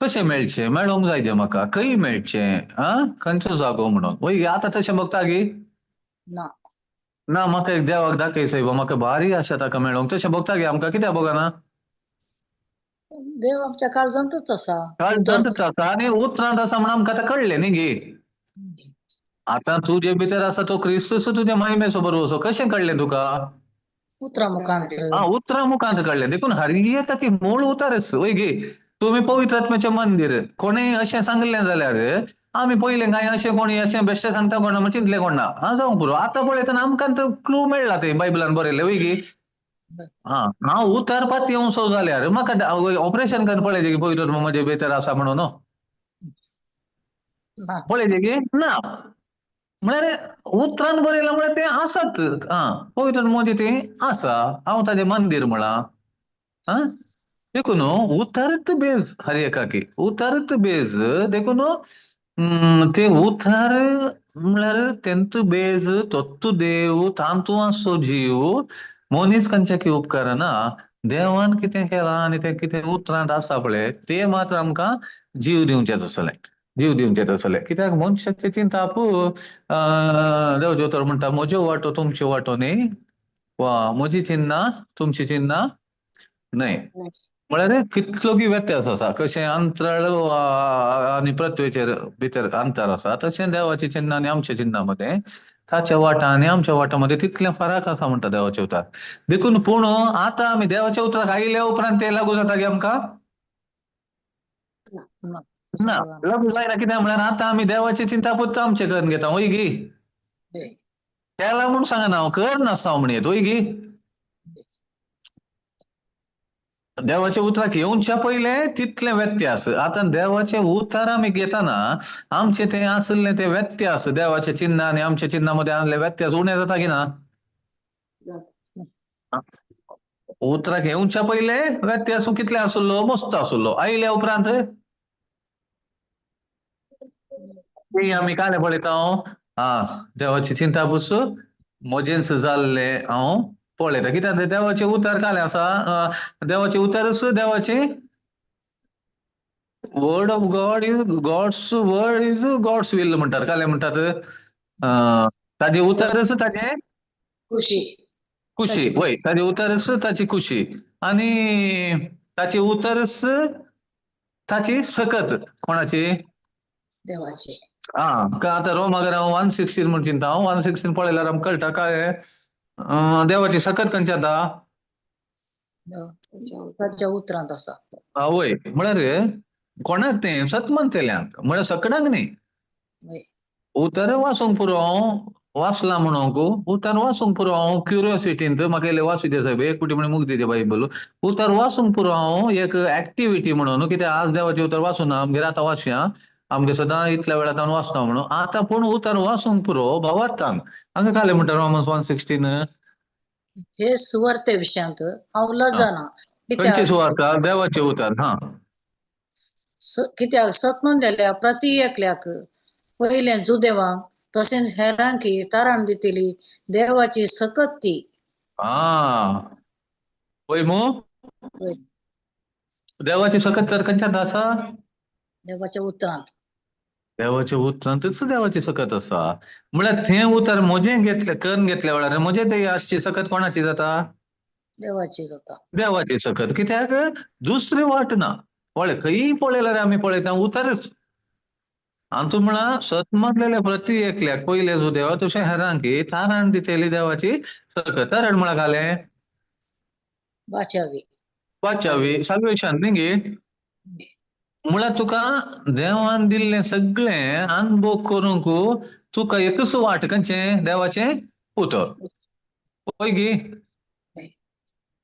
कशें मेळचें, मेळोंक जाय तें म्हाका, खंय मेळचें, आं खंयचो जागो म्हणून. वय आतां तशें बगता गी? ना. ना, म्हाका एक देवाक दाखय सायबा, म्हाका भारी आशा ताका मेळोंक, तशें बगता गी आमकां? कित्याक बगना? देव आमच्या काळजांतूच आसा. काळजांतूच आसा आनी उतरांत आसा म्हण आमकां आतां कळ्ळें न्ही गी. आतां तुजे भितर आसा तो क्रिस्तूच तुज्या महिमे सोबर वचो, कशें कळ्ळें तुका? उतरां मुखांत. आं, उतरां मुखांत कळ्ळें. देखून हर एका की मूळ उतारच वय गी. तुमी पवित्र आत्म्याचें मंदीर, कोणेय अशें सांगलें जाल्यार आमी पयलें कांय अशें कोणी अशें बेश्टें सांगता कोणा म्हण चिंतलें कोण ना, आं जावं पुरो. आतां पळयतना आमकां तर क्लू मेळ्ळा तें बायबलान बरयल्लें वय गी. आं, हांव उतार पातयेवचो जाल्यार म्हाका ऑपरेशन करून पळयलें की पवित्र आत्मो म्हजे भितर आसा म्हणून ना. पळयलें की ना, म्हळ्यार उतरान बरयलां म्हळ्यार तें आसात. आं, पवित्र आत्मो तें आसा, हांव ताजें मंदीर म्हळां. आं, देखून उतारत बेज हर एकाकी उतारत बेज. देखून ते उतार म्हळ्यार तेंत बेज तोत्तू देव तांतू आसो जीव मनीस खंयच्या उपकारना. देवान कितें केलां आनी तें कितें उतरांत आसा पळय तें मात्र आमकां जीव दिवचें तसलें, जीव दिवचें तसलें. कित्याक मनशाचें चिंताप देवाचें उतर म्हणटा म्हज्यो वाटो तुमच्यो वाटो न्ही, वा म्हजी चिन्नां तुमची चिन्नां न्हय. म्हळ्यार कितलो की व्यत्यास आसा, कशें अंतराळ आनी पृथ्वेचेर भितर अंतर आसा तशें देवाची चिन्नां आनी आमच्या चिन्नां मदें, ताच्या वाटा आनी आमच्या वाटा मदें तितलें फरक आसा म्हणटा देवाच्या उतराक. देखून पूण आतां आमी देवाच्या उतराक आयल्या उपरांत तें लागू जाता की आमकां? ना, लागू जायना. कित्याक म्हळ्यार आतां आमी देवाची चिंता पुरता आमचें करून घेता वय गी. केला म्हूण सांगना हांव, कर नासता म्हणयेत वय गी. देवाच्या उतराक येवच्या पयलें तितलें व्यत्यास. आतां देवाचें उतर आमी घेतना आमचें तें आसलें तें व्यत्यास देवाच्या चिन्ह आनी आमच्या चिन्हा मदें आसलें व्यत्यास उणें जाता की ना? उतराक येवच्या पयलें व्यत्यास कितलें आसलो? मस्त आसलो. आयल्या उपरांत आमी काले पळयता हांव, आं देवाची चिंता पुस म्हजेंच जाल्लें हांव पळयता. कित्याक देवाचें उतर कालें आसा, देवाचें उतरच देवाचें word of God is God's word is God's will म्हणटात. कालें म्हणटात ताजें उतरच ताजें खुशी, खुशी. वय, ताजें उतरच ताची खुशी आनी ताचें उतरच ताची सकत. कोणाची? देवाची. आं, आतां रोमागर हांव 1:16 म्हूण चिंता, हांव 1:16 पळयल्यार आमकां कळटा काय देवाची सकत खंयची आतां? ताच्या उतरांत आसा. वय, म्हळ्यार कोणाक तें सत मानतल्यांक, म्हळ्यार सकडांक न्ही. उतर वाचूंक पुरो हांव वाचलां म्हणूंक, उतर वाचूंक पुरो हांव क्युरियोसिटींत म्हाका इल्लें वाचूं दे सायब, एक कुटी म्हण मुख दिता बायबल. उतर वाचूंक पुरो हांव एक एक्टिविटी म्हणून, कित्याक आज देवाचें उतर वाचूना आमगेर, आतां वाचया आमगे सदां इतल्या वेळार हांव वाचता म्हणून. आतां पूण उतर वाचूंक पुरो भावार्थान. हांगा कालें म्हणटा रोमन्स 1:16. हे सुवार्ते विशयांत हांव लजना. खंयची सुवार्ता? देवाचें उतर. हां, कित्याक सत मानलेल्या प्रति एकल्याक पयलें जुदेवांक तशेंच हेरांकी तारण दितली देवाची सकत ती. आं, वय मू देवाची सकत तर खंयच्यान आसा? देवाच्या उतरांत. देवाच्या उतरांतच देवाची सकत आसा. म्हळ्यार तें उतर म्हजें घेतलें करून घेतल्या वेळार म्हजें तें आसची सकत कोणाची जाता? देवाची जाता. देवाची सकत. कित्याक दुसरी वाट ना. पळय खंयी पळयल्यार आमी पळयता उतरच. आनी तूं म्हणा सत मानलेल्या प्रति एकल्याक पयलें जो देवा तशें हेरांक तारण दितली देवाची सकत. तारण म्हळ्यार घालें वाचावी, वाचावी, साल्वेशन न्ही गे. म्हळ्यार तुका देवान दिल्लें सगळें अनुभव करूंक तुका एकच वाट खंयचें? देवाचें उतर. वय गी.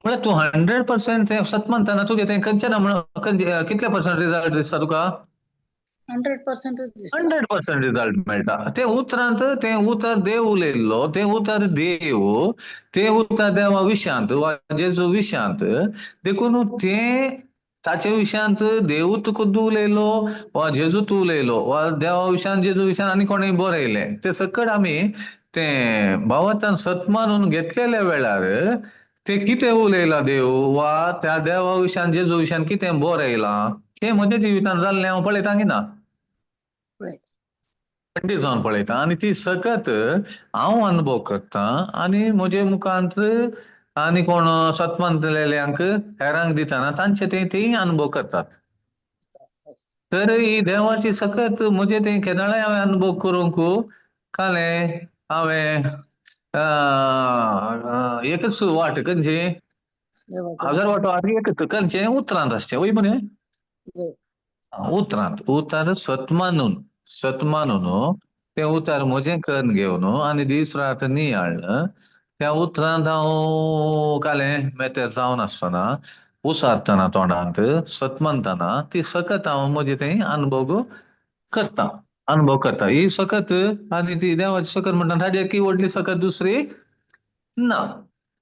म्हळ्यार तूं 100% तें सत मानतना तुगें तें खंयचें ना म्हणून कितले पर्संट रिजल्ट दिसता तुका? 100% दिसता. 100% रिजल्ट मेळटा. तें उतरांत तें उतर देव उलयल्लो, तें उतर देव, तें उतर देवा विशांत वा जेजू विशांत. देखून तें ताचे विशयांत देवूच खुद्द उलयलो वा जेजूच उलयलो वा देवा विशयान जेजू विशयान आनी कोणें बरयलें तें सकट आमी तें भावार्थान सत मानून घेतलेल्या वेळार ते कितें उलयलां देव वा त्या देवा विशयान जेजू विशयान कितें बरयलां तें म्हज्या जिवितान जाल्लें हांव पळयता की ना? खंडीत जावन पळयता आनी ती सकत हांव अनुभव करता आनी म्हजे मुखांत आनी कोण सतमानलेल्यांक हेरांक दितना तांचे ते तेय अनुभव करतात. तर ही देवाची सकत म्हजे ते केदळाय हांवें अनुभव करूंक कालें हांवें एकच वाट खंयची हजार वाटो आनी एकच खंयचें उतरांत आसचें वय मरे? उतरांत उतार सत मानून सत मानून तें उतार म्हजें करून घेवन आनी दीस रात नियाळ्ळ त्या उतरांत हांव कालें मेतेर जावन आसतना उसारतना तोंडांत सत मानतना ती सकत हांव म्हजे थंय अनुभव करता अनुभव करता. ही सकत आनी ती देवाची सकत म्हणटा ताजी की व्हडली सकत दुसरी ना,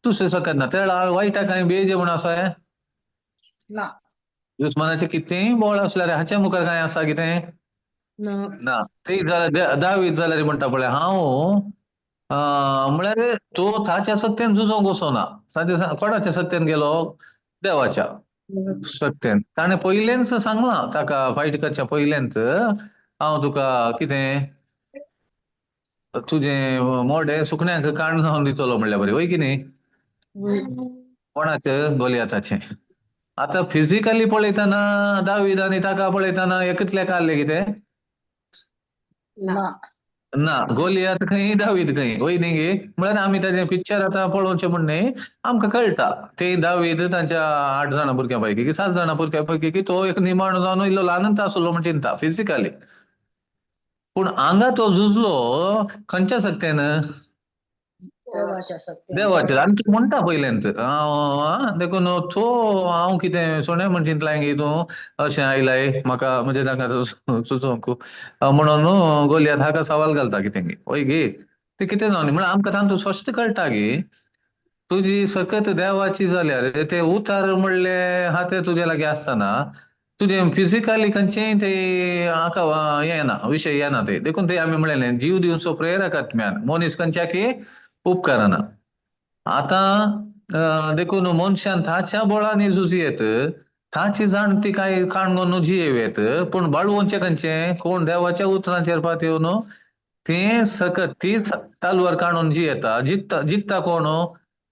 दुसरी सकत ना. त्या वेळार वायटा कांय बेज म्हूण आसा ना. दुस्मानाचें कितेंय बळ आसल्यार हाच्या मुखार कांय आसा कितें ना. ते जाल्यार दावीद जाल्यार म्हणटा पळय हांव म्हळ्यार तो ताच्या सत्तेन झुजोंक वचना, ताच्या कोणाच्या सत्तेन गेलो? देवाच्या सत्तेन. ताणें पयलेंच सांगलां ताका फायट करच्या पयलेंच हांव तुका कितें तुजें मोडें सुकण्यांक काण जावन दितलो म्हणल्यार बरें वय की न्ही? कोणाचें? गोलियाताचें. आतां फिजिकली पळयतना दावीद आनी ताका पळयतना एकतल्या काडलें कितें ना ना. गोलियात खंय दावीद खंय वय न्ही गे? म्हळ्यार आमी ताजें पिक्चर आतां पळोवचें म्हण न्ही आमकां कळटा ते दावीद तांच्या 8 जाणां भुरग्यां पैकी की 7 जाणां भुरग्यां पैकी की तो एक निमाणो जावन इल्लो ल्हानच आसलो म्हण चिंता फिजिकली, पूण हांगा तो झुजलो खंयच्या सक्तेन? देवाच्या. आनी तूं म्हणटा पयल्यांत हांव देखून तो हांव कितें सुणें म्हण चिंतलां की तूं अशें आयलाय म्हाका म्हणजे ताका सुचोवंक म्हणून गोलियात हाका सवाल घालता कितें वय गे तें कितें जावन म्हळ्यार आमकां तातूंत स्पश्ट कळटा की तुजी सकत देवाची जाल्यार ते उतार म्हणले हा ते तुजे लागीं आसतना तुजें फिजिकली खंयचेय ते हाका येना विशय येना ते. देखून ते आमी म्हणलें जीव दिवचो प्रेरक आत्म्यान मनीस खंयच्या की उपकारना. आतां देखून मनशान ताच्या बळांनी झुजयेत ताची जाण ती कांय काणगोन जियेत पूण बाळवोनचें खंयचें कोण देवाच्या उतरांचेर पात येवन तें सकत ती तालवार काडून जियेता जिखता जिखता कोण?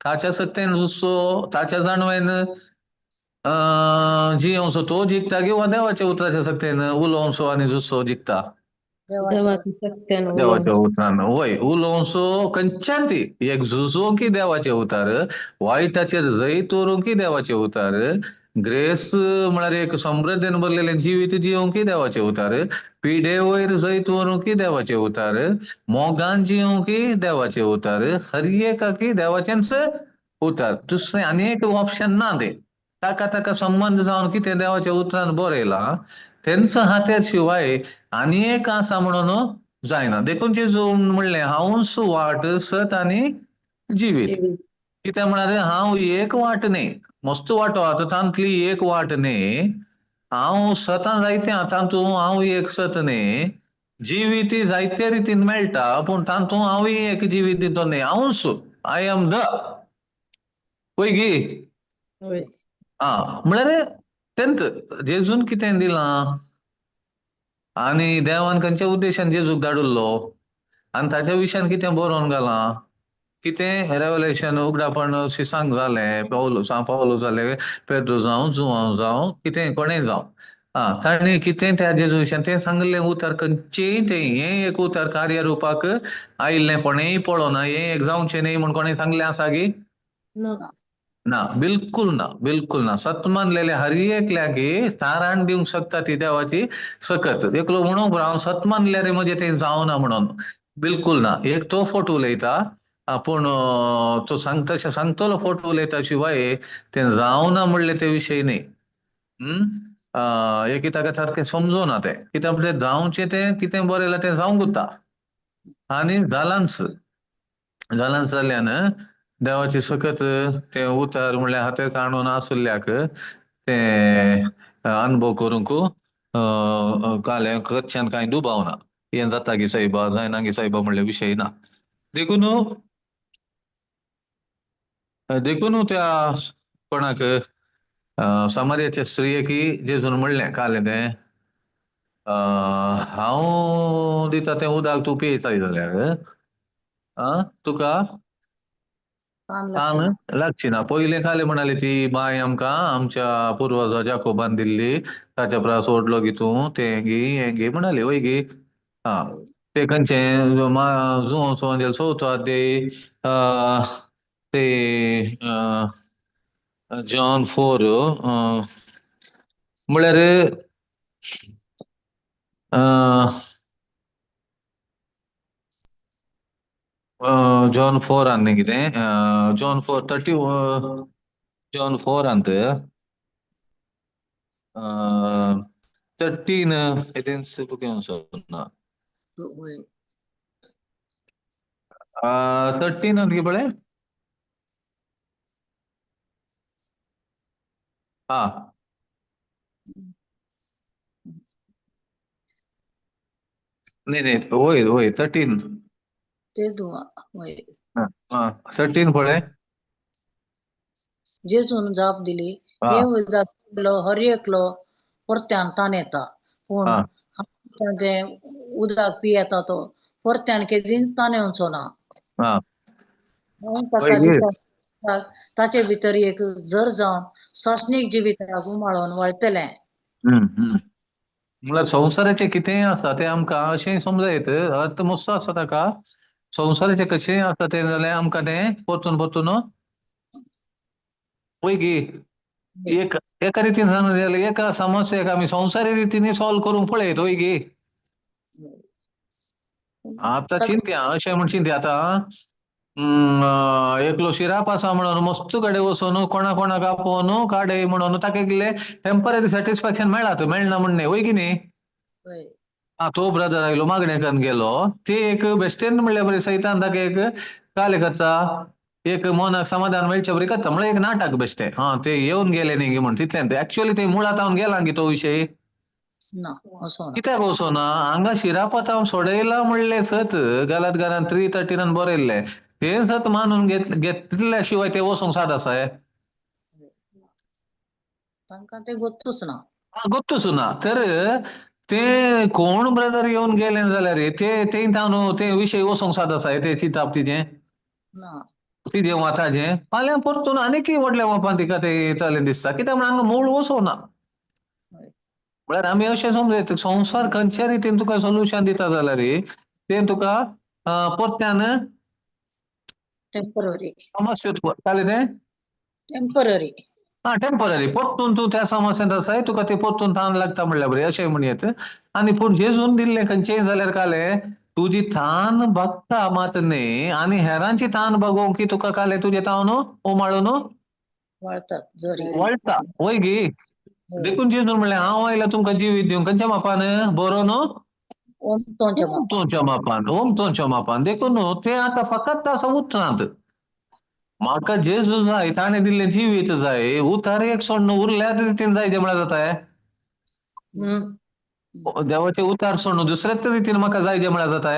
ताच्या सक्तेन झुजचो ताच्या जाणवेन जियोवचो तो जिखता किंवा देवाच्या उतराच्या सक्तेन उलोवचो आनी झुजचो जिखता? देवाच्या उतरान वय उलोवचो खंयच्यान ती एक झुजो की देवाचे उतार वायटाचेर जैत व्हरूंक की देवाचे उतार ग्रेस म्हळ्यार एक समृद्धेन भरलेलें जिवीत जियोवंक की देवाचे उतार पिडे वयर जैत व्हरूंक की देवाचे उतार मोगान जियोवंक की देवाचे उतार हर एका की देवाचेंच उतार. दुसरें आनी एक ऑप्शन ना तें ताका ताका संबंद जावन कितें देवाच्या उतरान बरयलां तेंच हातेर शिवाय आनी एक आसा म्हणून जायना. देखून जेजू म्हणलें हांवूच वाट सत आनी जिवीत. कितें म्हळ्यार हांव एक वाट न्ही मस्त वाटो आतां तांतली एक वाट न्ही हांव सतां जायतें तातूंत हांव एक सत न्ही जिवीत जायते रितीन मेळटा पूण तातूंत हांवूय एक जिवीत दितो न्ही हांवूच I am the वय गी आं म्हळ्यार तेंत जेजून कितें दिलां आनी देवान खंयच्या उद्देशान जेजूक धाडिल्लो आनी ताच्या विशयान कितें बरोवन घालां कितें रेवलेशन उगडापण शिसांक जालें पावलो सांग पावलो जालें पेद्रो जावं जुवांव जावं कितें कोणें जावं आं तांणी कितें त्या जेजू विशयान तें सांगिल्लें उतर खंयचेय तें हें एक उतर कार्य रुपाक आयिल्लें कोणेंय पळोवना हें एक जावचें न्ही म्हूण कोणें सांगलें आसा की ना? बिलकुल ना, बिलकुल ना. सत मानलेले हर एकल्याक ताराण दिवंक शकता ती देवाची सकत. एकलो म्हणूंक हांव सत मानल्यार म्हजें तें जावना म्हणून बिलकुल ना. एक तो फोट उलयता पूण तो सांगता सांगतलो फोट उलयता शिवाय तें जावना म्हणलें ते विशय न्ही. एक ताका सारकें समजोना तें कित्याक म्हणजे जावचें तें कितें बरयलां तें जावंक उरता आनी जालांच जालांच जाल्ल्यान देवाची सकत तें उतर म्हणल्यार हाते काणून आसल्याक ते अनुभव करूंक काले करच्यान कांय दुबाव ना, हें जाता गी सायबा जायना गी सायबा म्हणले विशय ना. देखून देखून त्या कोणाक सामारियाच्या स्त्रियेक जेजून म्हणलें कालें तें, हांव दिता तें उदक तूं पियेताय जाल्यार तुका तान तान लागची ना. पयलें कालें म्हणाली ती बांय आमकां आमच्या पुर्वजा जाकोबान दिल्ली, ताच्या प्रास ओडलो गी तूं तें गी हें गी म्हणाली वय गी. हा ते खंयचें जुंव चवथो अध्याय ते जॉन 4 म्हळ्यार जॉन 4 आनी कितें जॉन 4 30 जॉन 4 अंत 13 ना 13 अंत पळय. हा नाही नाही वय वय 13 ते वय. 13 पळय. जेजून जाप दिली, हे उदक हर एकलो परत्यान तान येता, पूण तें उदक पियेता तो परत्यान केदींच तान येवचो ना. ताका दिता ताचे भितर एक जर जावन सासणीक जिविताक उमाळून वळटलें. म्हळ्यार संवसाराचें कितेंय आसा तें आमकां अशें समजा येत, अर्थ मस्त आसा ताका. संवसाराचें कशेंय आसा तें जाल्यार आमकां तें परतून परतून वय गी. एक एका रितीन सांगूं जाल्यार एका समस्येक आमी संवसारी रितीन सॉल्व करूंक पळयत वय गी. आतां चिंत्या अशें म्हण चिंत्या आतां एकलो शिराप आसा म्हणून मस्त कडेन वचून कोणा कोणाक आपोवन काडय म्हणून ताका इल्लें टेम्पररी सॅटिस्फॅक्शन मेळ्ळा, मेळना म्हण न्ही वय की न्ही. आं तो ब्रदर आयलो मागणेकान गेलो, ते एक बेश्टेन म्हणल्या बरें सैतान ताका एक काले करता, एक मनाक समाधान मेळचे बरी करता, म्हळ्यार एक नाटक बेश्टें. हां ते येवन गेले न्ही म्हण तितल्यान ते एक्चुअली ते मुळांत हांव गेला गी तो विशय कित्याक वचोना. हांगा शिरापात हांव सोडयला म्हणलें सत गालात घरान 3:13 बरयल्लें तें सत मानून घेतल्या शिवाय ते वचोंक साद आसा. तांकां तें गोत्तूच ना, गोत्तूच ना. तर ते कोण ब्रदर येवन गेले जाल्यार ते ते तावन ते विशय वचोंक साद आसा ते चिंताप तिजें तिजें वाताजें फाल्यां परतून आनीकय व्हडल्या मापान तिका ते येतलें दिसता, कित्याक म्हण हांगा मूळ वचोना. म्हळ्यार आमी अशें समजयत संवसार खंयच्या रितीन तुका सोल्युशन दिता जाल्यार तें तुका परत्यान टेम्पररी समस्या जालें तें टेम्पररी हा टेम्पररी परतून तूं त्या समस्यांत आसाय तुका ते परतून तान लागता म्हणल्यार बरें अशें म्हणयेत. आनी पूण जेजून दिल्लें खंयचेय जाल्यार कालें तुजी थान भागता मात न्ही आनी हेरांची थान भागोवंक की तुका कालें तुजें तावन उमाळून वळटा वय गी. देखून जेजून म्हणलें हांव आयला तुमकां जिवीत दिवंक खंयच्या मापान बरो न्हू ओमतोच्या मापान ओमतोच्या मापान. देखून तें आतां फकत आसा उतरांत म्हाका जेजू जाय ताणें दिल्लें जिवीत जाय उतार एक सोडून उरल्यार रितीन जाय जें म्हळ्यार जाता देवाचे उतार सोडून दुसऱ्याच रितीन म्हाका जाय जें म्हळ्यार जाता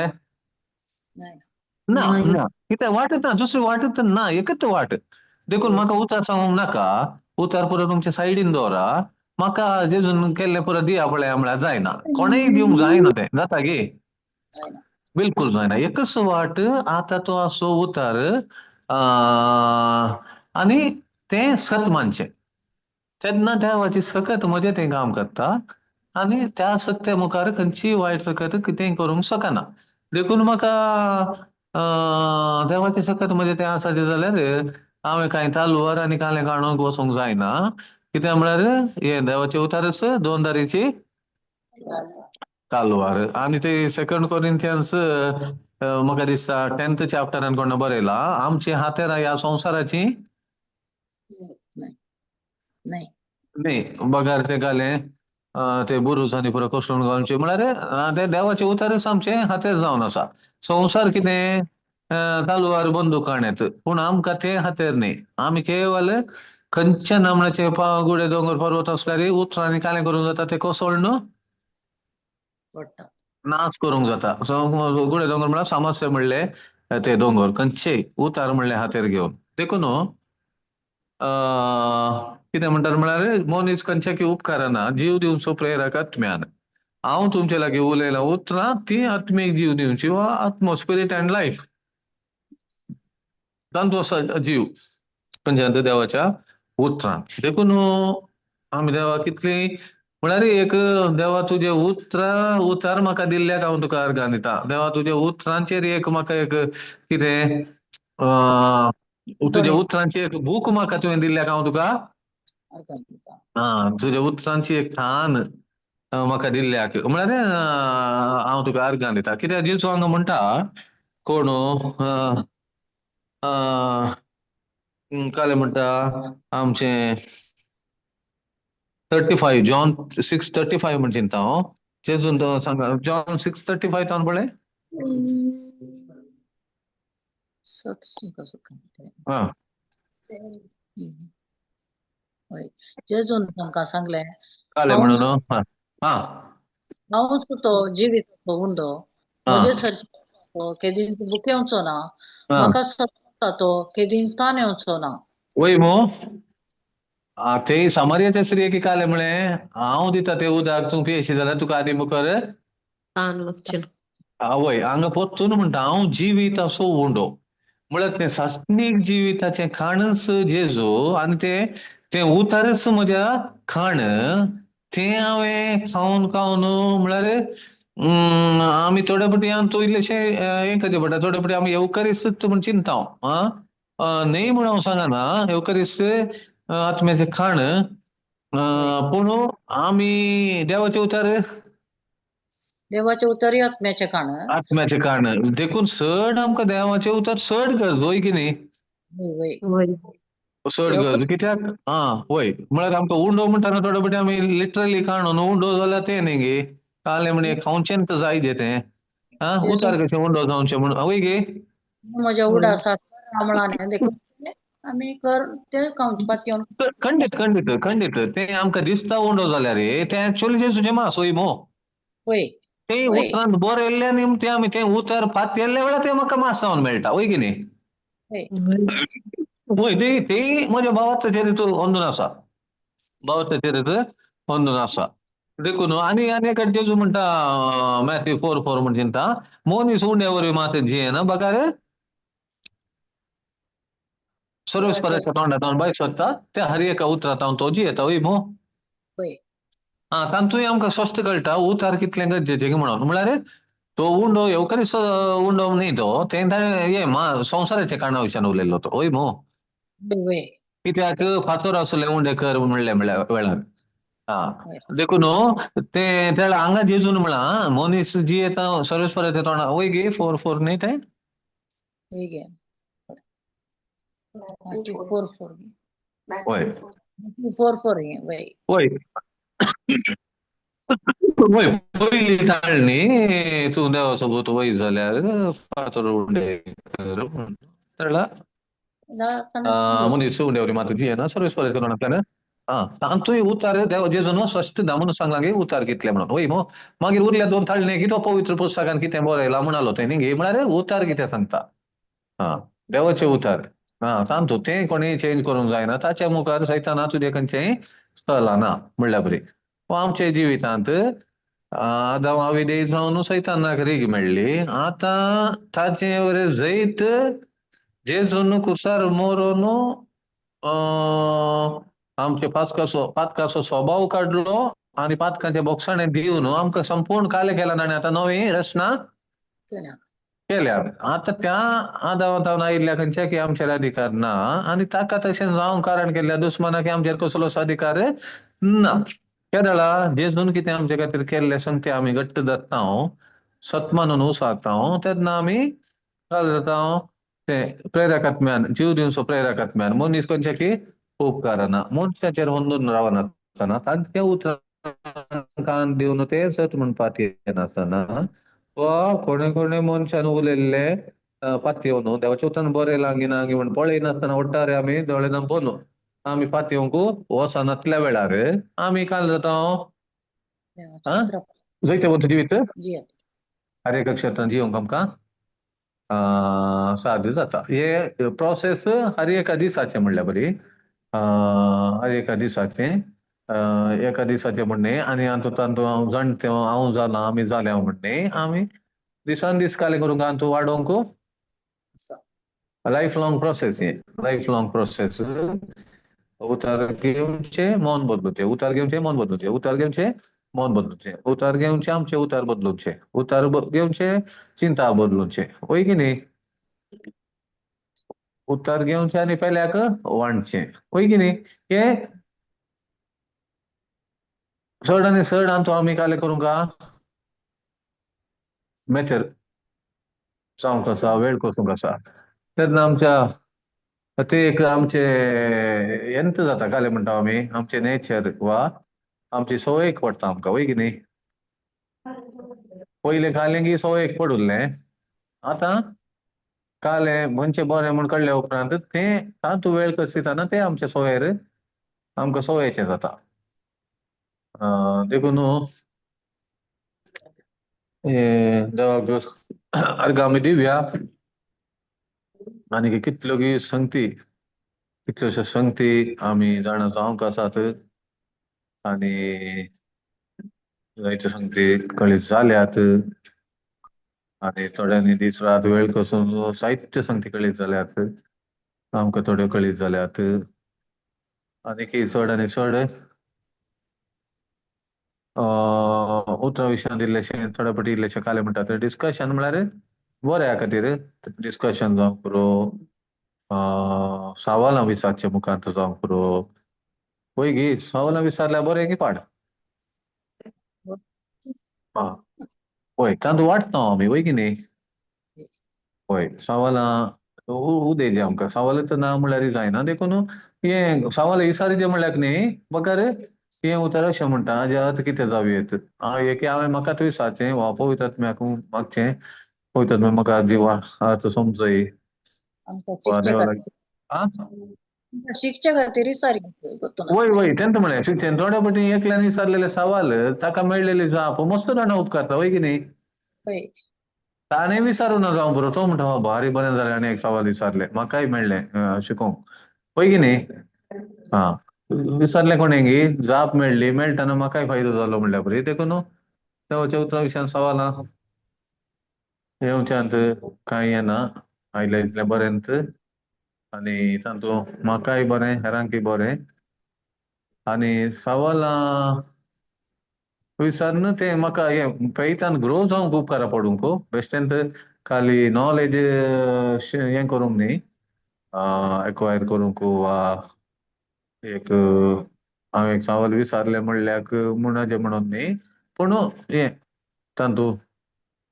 ना ना कित्याक वाटत ना दुसरी वाटत ना एकच वाट. देखून म्हाका उतार सांगूंक नाका, उतार पुरो तुमच्या सायडीन दवरा, म्हाका जेजून केल्लें पुरो दिया पळया म्हळ्यार जायना, कोणेय दिवंक जायना तें जाता गे बिलकुल जायना. एकच वाट आतां तो आसो उतार आनी तें सत मानचें तेन्ना देवाची सकत म्हजें तें काम करता आनी त्या सत्या मुखार खंयचीय वायट सकत कितेंय करूंक शकना. देखून म्हाका देवाची सकत म्हजें तें आसा तें जाल्यार हांवें कांय तालुवर आनी कालें काणून वचूंक जायना, कित्याक म्हळ्यार हें देवाचे उतारच दोन दारीची तालवार. आनी ते सेकंड कोरिंथियन्स म्हाका दिसता 10th चॅप्टरान कोण बरयला आमची हातेरां ह्या संवसाराची न्ही बगार ते घाले ते बुरूज आनी पुरो कोसळून घालचे म्हळ्यार ते देवाचे उतारच आमचे हातेर जावन आसा. संवसार कितें तलवार बंदूक काणयत पूण आमकां ते हातेर न्ही, आमी केवल खंयच्या नामण्याचे गुडे दोंगर पर्वत असल्यार उतरांनी कालें करूंक जाता ते कोसळून पडटा. नाश करूंक जाता. सो गुडे दोंगर म्हळ्यार समस्या म्हणले ते दोंगर खंयचे उतार म्हणले हातेर घेवन. देखून कितें म्हणटात म्हळ्यार मनीस खंयच्या की उपकारना जीव दिवचो प्रेरक आत्म्यान. हांव तुमचे लागीं उलयलां उतरां ती आत्मीक जीव दिवची वा आत्मो, स्पिरीट अँड लायफ, तांचो आसा जीव खंयच्या देवाच्या उतरां. देखून आमी देवा कितली म्हळ्यार एक देवा तुजे उतरां उतार म्हाका दिल्ल्याक हांव तुका अर्गां दिता. देवा तुज्या उतरांचेर एक म्हाका एक कितें तुज्या उतरांची एक बूक म्हाका तुवें दिल्ल्याक हांव तुका, आं तुज्या उतरांची एक थान म्हाका दिल्ल्याक म्हळ्यार हांव तुका अर्गां दिता. कित्याक जेजू हांगा म्हणटा कोण कालें म्हणटा आमचें 35 जॉन 6:35 म्हण चिंता हांव जेजून तो सांगा जॉन 6:35 तावन पळय. आं जेजून तांकां सांगलें कालें म्हणून आं हांवूच तो जिविताचो उंडो, म्हजे सरचो केदींच भुकेवचो ना, म्हाका सता तो केदींच ताण येवचो ना. वय मो ते सामारियाच्या स्त्रियेक कालें म्हळें हांव दिता तें उदक तूं पियेशी जाल्यार तुका आदी मुखार तान लागचें. आवय हांगा परतून म्हणटा हांव जिवीत असो उंडो म्हळ्यार तें सासणीक जिविताचें खाणच जेजू आनी तें तें उतारच म्हज्या खाण तें हांवें खावन खावन म्हळ्यार आमी थोडे फावटी आमचो इल्लेशें हें करचें पडटा. थोडे फावटी आमी येवकारिस्त म्हण चिंता हांव आं न्हय म्हूण हांव सांगना येवकारिस्त आत्म्याचें खाण, पूण आमी देवाचें उतार देवाचें उतर आत्म्याचें खाण, आत्म्याचें खाण. देखून चड आमकां देवाचें उतर चड गरज वय की न्ही, चड गरज कित्याक आं वय म्हळ्यार आमकां उंडो म्हणटा थोडे फावटी आमी लिटरली खाण न्हू उंडो जाल्यार तें न्ही गे कालें म्हण खावचें तर जाय जे तें आं उतार कशें उंडो जावचें म्हूण वय गे. म्हज्या उडासाक म्हळां देखून आमी कर तें खावचें पातयेवन. खंडीत खंडीत खंडीत तें आमकां दिसता उंडो जाल्यार तें एक्चुअली जेजूचें मास वय मो वय तें उतरान बरयल्लें आनी तें आमी तें उतर पातयेल्ल्या वेळार तें म्हाका मास जावन मेळटा वय की न्ही. वय ते म्हज्या भावार्थाचेर अंदून आसा, भावार्थाचेर अंदून आसा. देखून आनी आनी एका जेजू म्हणटा मॅथ्यू 4:4 म्हण चिंता मनीस उंड्या वरवीं मात जियेना बगार सर्वेस्पराच्या तोंडांत भायर सोदता त्या हर एका उतरांत हांव तो जियेता वय मो. आं तातूंय आमकां स्पश्ट कळटा उतार कितलें गरजेचें म्हणून. म्हळ्यार तो उंडो येवकारिस्त उंडो न्ही तो तें ताणें हें संवसाराच्या कारणा विशयान उलयल्लो तो वय मो. कित्याक फातोर आसले उंडे कर म्हणलें म्हळ्यार वेळार आं देखून तें त्या हांगा जेजून म्हळां मनीस जियेता सर्वेस्पराच्या तोंडा वय गे 4:4 न्ही तें 4:4 वय 4:4 वय वय वय पयली ताळणी तूं देवाचो पूत वय जाल्यार फातर उंडे कर म्हणला मनीस उंड्या वरवीं मात जियेना सर्वेस्पराच्या तोंडांतल्यान आं तातूंय उतार देव जेजून स्पश्ट दामून सांगलां गे उतार कितले म्हणून वय मो. मागीर उरल्या दोन ताळणे की तो पवित्र पुस्तकान कितें बरयलां म्हणालो तें न्ही गे म्हळ्यार उतार कितें सांगता आं देवाचें उतार आं तातूंत तें कोणें चेंज करूंक जायना ताच्या मुखार सैताना तुजें खंयचेंय स्थलाना म्हणल्या बरी. आमच्या जिवितांत आदांव अविधेय जावन सैतानाक रीग मेळ्ळी आतां ताचें वयर जैत जेजून कुसार मोरोन आमचे पातकाचो स्वभाव काडलो आनी पातकाचे बोगसाणे दिवन आमकां संपूर्ण काले केला आनी आतां नवी रचना केल्या. आतां त्या आदावांत आयिल्ल्या खंयच्या की आमचेर अधिकार ना आनी ताका तशें जावंक कारण केल्ल्या दुस्मानाक आमचेर कसलोच अधिकार ना. केदळा जेजून कितें आमचे खातीर केल्लें सांगते आमी घट्ट धरता सत मानून उसाता तेन्ना आमी काल जाता तें प्रेरक आत्म्यान जीव दिवचो प्रेरक आत्म्यान मनीस खंयच्या की उपकारना मनशाचेर अंदून रावनासतना तांचे उतरां कान दिवन ते सत म्हण पातयेनासतना वा कोणे कोणे मनशान उलयल्ले पातयेवन देवाच्या उतरान बरें लागीं ना म्हण पळयनासतना ओट्टारे आमी दोळे धांपोवन आमी पातयेवंक वचनातल्या वेळार आमी काल जाता देवाच्या उतरा जैतवंत जिवीत जियेता. हर एका क्षेत्रांत जिवंक आमकां साध्य जाता. हे प्रोसेस हर एका दिसाचें म्हणल्यार बरी, हर एका दिसाचें, एका दिसाचें म्हणणें आनी हातूंत तातूंत हांव जाणटे हांव जालां आमी जाल्या म्हणणें आमी दिसान दीस कालें करूंक हातूंत वाडोवंक लायफ लॉंग प्रोसेस. हें लायफ लॉंग प्रोसेस. उतार घेवचें मन बदलुचें, उतार घेवचें मन बदलुचें, उतार घेवचें मन बदलुचें, उतार घेवचें आमचें उतार बदलुचें, उतार घेवचें चिंता बदलुचें, वय की न्ही? उतार घेवचें आनी पेल्याक वांटचें, वय की न्ही? हें चड आनी चड आमचो आमी कालें करूंक मेथर जावंक आसा, वेळ कसूंक आसा. तेन्ना आमच्या ते एक आमचे यंत्र जाता, कालें म्हणटा आमी आमचें नेचर वा आमची संवयेक पडटा आमकां, वय की न्ही? पयलें कालें की संवयेक पडुल्लें, आतां कालें म्हणचें बरें म्हूण कळ्ळ्या उपरांत तें तातूंत वेळ कसितना तें आमच्या संवयेर आमकां संवयेचें जाता. देखून देवाक अर्गां आमी दिवया. आनी कितल्यो गी संगती, कितल्योश्यो संगती आमी जाणा जावंक आसात आनी जायत्यो संगती कळीत जाल्यात आनी थोड्यांनी दीस रात वेळ कसून जायत्यो संगती कळीत जाल्यात, आमकां थोड्यो कळीत जाल्यात. आनी चड आनी चड उतरां विशयांत इल्लेशें थोडे फावटी इल्लेशें कालें म्हणटा ते डिस्कशन म्हळ्यार बऱ्या खातीर डिस्कशन जावंक पुरो, सवालां विचारचे मुखार जावंक पुरो, वय गी? सवालां विचारल्यार बरें की पाड? आं वय, तातूंत वाडटा आमी, वय की न्ही? वय, सवालां उदयली आमकां, सवाल तर ना म्हणल्यार जायना. देखून हें सवाल विचारिचें म्हणल्यार न्ही बगर हें उतर अशें म्हणटा हाज्या अर्थ कितें जावं येत? हांव एक हांवें म्हाकाच विचारचें वा पवित्र आत्म्याक मागचें, पवित्र आत्म्या म्हाका जिवा अर्थ समजय वा देवा लागीं. शिकच्या खातीर. वय वय, तेंच म्हळें शिकचें. थोड्या फावटी एकल्यान विचारलेलें सवाल ताका मेळ्ळेली जाप मस्त जाणां उपकारता, वय की न्ही? ताणें विचारूं ना जावं बरो, तो म्हणटा भारी बरें जालें आनी एक सवाल विचारलें म्हाकाय मेळ्ळें शिकोवंक, वय की न्ही? आं विचारलें कोणें गी जाप मेळ्ळी, मेळटना म्हाकाय फायदो जालो म्हणल्यार बरी. देखून देवाच्या उतरा विशयान सवालां येवच्यांत कांय येना, आयलें इतलें बरें आनी तातूंत म्हाकाय बरें हेरांकय बरें. आनी सवालां विचारून तें म्हाका हें फेतान ग्रो जावंक उपकारा पडूंक, बेश्टेंत खाली नॉलेज हें करूंक न्ही, एक्वायर करूंक वा एक हांवें एक सवाल विचारलें म्हणल्याक म्हणून म्हणून न्ही, पूण हें तातूंत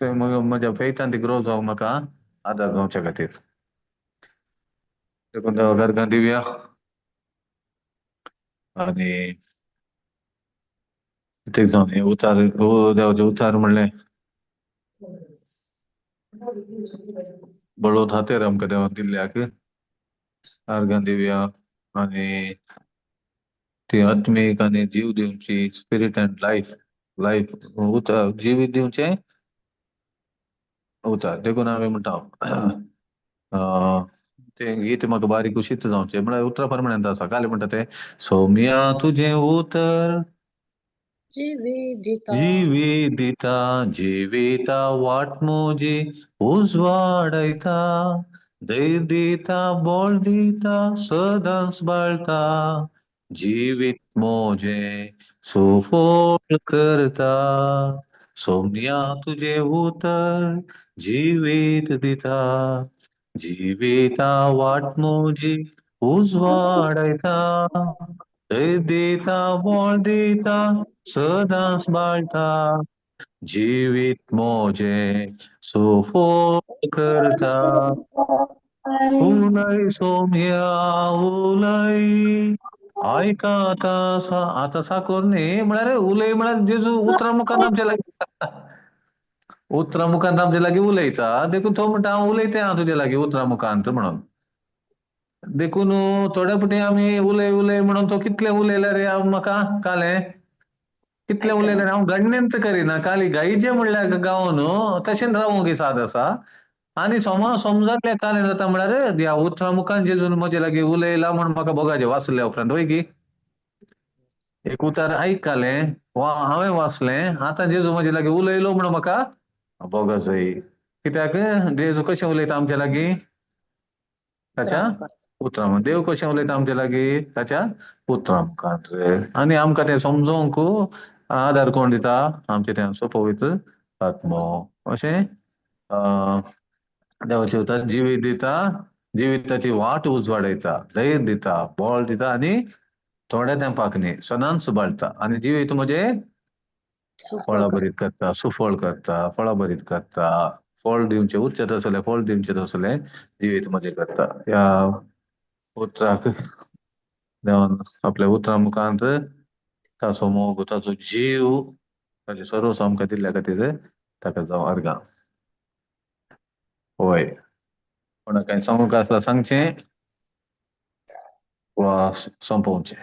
तें म्हज्या फेतान ती ग्रो जावंक म्हाका आदार जावच्या खातीर. देखून देवाक अर्गां दिवया आनी कितें जावन हें उतार देवाचें उतार म्हणलें बळवंत हातेर आमकां देवान दिल्ल्याक अर्गां दिवया. आनी ती आत्मीक आनी जीव दिवची, स्पिरीट अँड लायफ, लायफ उतार जिवीत दिवचें उतार. देखून आमी म्हणटा तें गीत म्हाका बारीक कुशीत जावचें म्हळ्यार उतरां प्रमाणे आसा. कालें म्हणटा तें सोम्या तुजें उतर जिवी दिता, जिविता वाट म्हजी उजवाडयता, धैर्य दिता, बळ दिता, सदांच बाळता, जिवीत म्हजें सुफळ करता, सोम्या तुजें उतर जिवीत दिता, जिविता वाट म्हजी उजवाडयता, धैर्य दिता, बळ दिता, सदांच बाळता, जिवीत म्हजें सुफळ करता. उलय सोम्या उलय आयकाता आतां साकोर न्ही म्हळ्यार उलय म्हळ्यार जेजू उतरां मुखार आमच्या लागीं, उतरां मुखार आमच्या लागीं उलयता. देखून तो म्हणटा हांव उलयता हांव तुज्या लागीं उतरां मुखांत म्हणून. देखून थोड्या फावटी आमी उलय उलय म्हणून तो कितले उलयले रे हांव म्हाका कालें कितले उलयले हांव गण्यंत करिना. काली गायचे म्हणल्यार गावन तशें रावूंक साद आसा. आनी सोमा समजातले कालें जाता म्हळ्यार ह्या उतरां मुखान जेजून म्हजे लागीं उलयला म्हूण म्हाका भोगाचें वाचल्या उपरांत वय की एक उतार आयकलें वा हांवें वाचलें आतां जेजू म्हजे लागीं उलयलो म्हूण म्हाका भोगा जाय. कित्याक जेजू कशें उलयता आमचे लागीं? ताच्या उतरां. देव कशें उलयता आमचे लागीं? ताच्या उतरां मुखार. आनी आमकां तें समजोवंक आदार कोण दिता? आमचे तें पवित्र आत्मो. अशें देवाचें उतर जिवीत दिता, जिविताची वाट उजवाडयता, धैर्य दिता, बळ दिता आनी थोड्या तेंपाक न्ही सदांच सुबाळटा. आनी जिवीत म्हणजे फळाभरीत करता, सुफळ करता, फळाभरीत करता. फळ दिवचें उरचें तसलें फळ दिवचें तसलें जिवीत मजे करता. ह्या उतराक देवान आपल्या उतरां मुखांत ताचो मोग, ताचो जीव, ताचें सर्वस्व आमकां दिल्ल्या खातीर ताका जावं अर्गां. होय, कोणाक कांय सांगूंक आसल्यार सांगचें वा सोंपोवचें.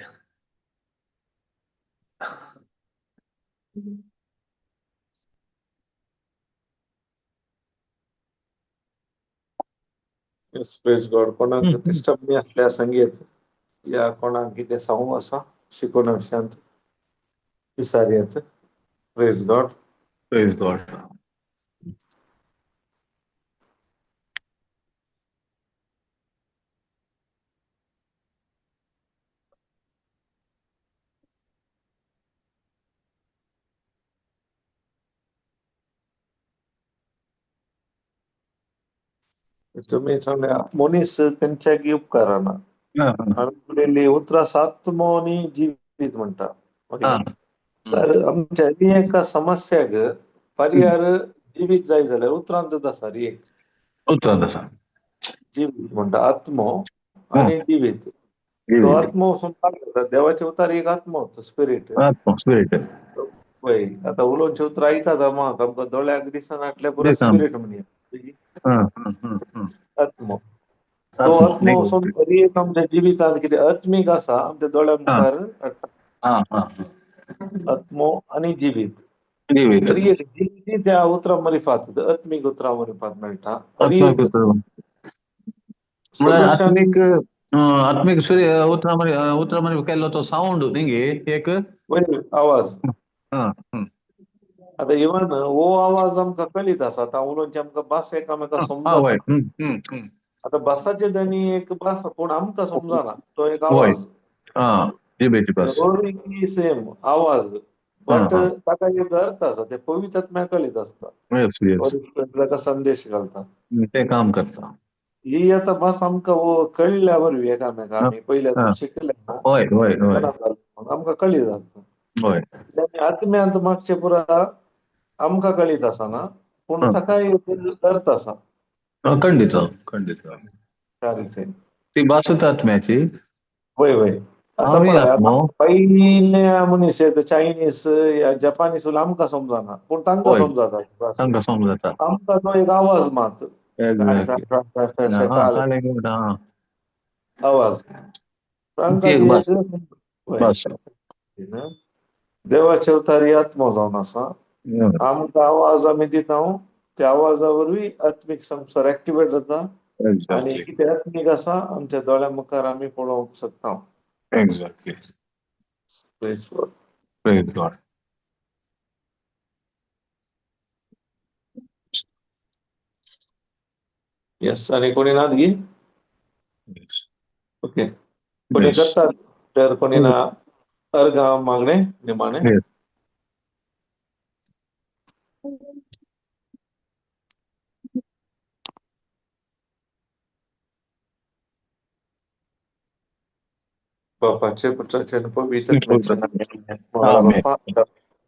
Yes, praise God. कोणाक डिस्टर्ब न्ही आसल्यार संगीत या कोणाक कितें सांगूंक आसा शिकोवणा विशयांत विचारयेत. Praise God. Praise God. तुमी सांगल्या मनीस खंयच्याक उपकारना. आमी उलयल्ली उतरां सात्मो आनी जिवीत म्हणटा. ओके, तर आमच्या ही एका समस्याक पर्याय जिवीत जाय जाल्यार उतरांतच आसा रे एक. उतरांत आसा जिवीत म्हणटा आत्मो आनी जिवीत. तो आत्मो वचून देवाचे उतार एक आत्मो, स्पिरीट. स्पिरीट. पळय आतां उलोवचे उतरां आयकता मात आमकां दोळ्याक दिसना पुरो स्पिरीट म्हणया. आत्मो तो आत्मो वचून तरी एक आमच्या जिवितांत कितें आत्मीक आसा आमच्या दोळ्या मुखार आत्मो आनी जिवीत. तरी एक जिवीत त्या उतरां मरिफात आत्मीक उतरां मरिफात मेळटा. आत्मीक आत्मीक सूर्य उतरां उतरां केल्लो तो सावंड न्ही एक आवाज. आतां इवन हो आवाज आमकां कळीत आसा. आतां उलोवचें आमकां भास एकामेका समजना. आतां भासाचे धनी एक भास पूण आमकां समजना तो एक आवाज. सेम आवाज बट ताका एक अर्थ आसा, ते पवित्र आत्म्या कळीत आसता, ताका संदेश घालता, ते काम करता. ही आतां भास आमकां कळ्ळ्या वरवीं एकामेका आमी पयल्या शिकले आमकां कळीत आसता. आत्म्यांत मागचे पुरा आमकां कळीत आसना पूण ताका एक अर्थ आसा. खंडीत खंडीत ती भासूच आत्म्याची. वय वय. आतां पयल्या मनीस चायनीस या जपानीस आमकां समजना पूण तांकां समजता. तांकां समजता. आमकां तो एक आवाज मात आवाज देवाचे अवतारी आत्मो जावन आसा. आमकां आवाज आमी दिता त्या आवाजा वरवीं आत्मीक संवसार एक्टिवेट जाता आनी कितें आत्मीक आसा आमच्या दोळ्या मुखार आमी पळोवंक शकता. Exactly. Praise God. Praise God. Yes, आनी कोणी नात गी? Yes. Okay, कोणी करता तर कोणी ना अर्घा मागणे निमाणे. बापाचे पुत्राचे पवित्र बापा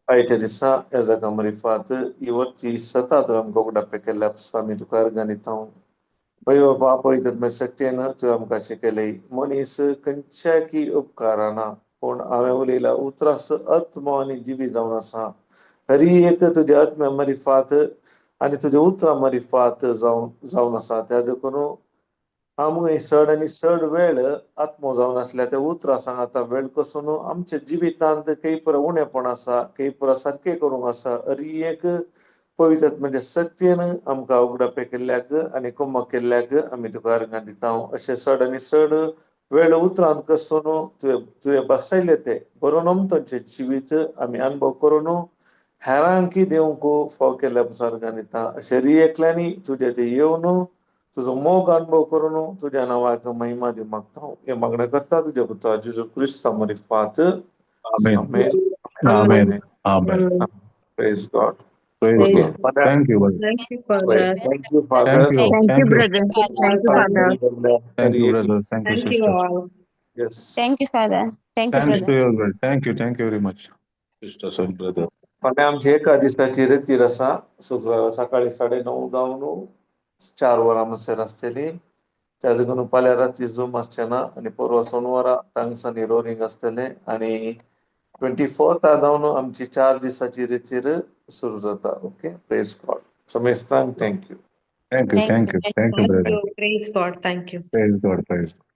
आयच्या दिसा ह्या जागा मरिफात ही सता तुवें आमकां उगडापे केल्ल्या आसा. आमी तुका अर्गां दिता. पळय बाबा पवित्र शक्तीन तुवें आमकां शिकयलें मनीस खंयच्याकी उपकारना पूण हांवें उलयला उतरास आत्मो आनी जिवी जावन आसा. हरी एक तुज्या आत्म्या मरिफात आनी तुज्या उतरां मरिफात जावन जावन आसा. त्या देखून आमकां चड आनी चड वेळ आत्मो जावन आसल्या त्या उतरां सांगाता वेळ कसून आमच्या जिवितांत खंय पुरो उणेपण आसा, खंय पुरो सारकें करूंक आसा, हरी एक पवित्र म्हणजे सत्यन आमकां उगडापे केल्ल्याक आनी कुमक केल्ल्याक आमी तुका अर्गां दिता. अशें चड आनी चड वेळ उतरांत कसून तुवें बसयले ते बरोवन तांचें जिवीत आमी अनुभव करून हेरांकी दिवंक फाव केल्ल्या अर्गां दिता. अशें रियेकल्यांनी तुजें ते येवन तुजो मोग अनुभव करून तुज्या नांवाक महिमा दिवंक मागता. हें मागणें करता तुज्या पुता जेजू क्रिस्ता मरिफात. आमेन. आमेन. आमेन. आमेन. Praise God. Praise Okay. God. Thank you, brother. Thank you, Father. Thank you, Father. Thank you. Thank you, Thank you. brother. Thank you, Father. Thank you, brother. Thank you, Thank you sisters. all. Yes. Thank you, Father. Thank you, Thanks brother. to you, brother. Thank you. Thank you very much, sisters and brother. फाल्यां आमची एका दिसाची रेतीर आसा. शुक्रारा सकाळी 9:30 जावन 4 वरां म्हणसर आसतली. त्या देखून फाल्यां राती झूम आसचें ना आनी परवा सोनवारा टांग्स आनी रोरींग आसतलें आनी 24 जावन आमची 4 दिसाची रेतीर सुरू जाता. ओके, प्रेज गॉड. समेस्तांक thank you. Thank you. Thank Thank you. you. Thank you, Thank brother. you. Praise God. Thank you. Praise God. Praise God.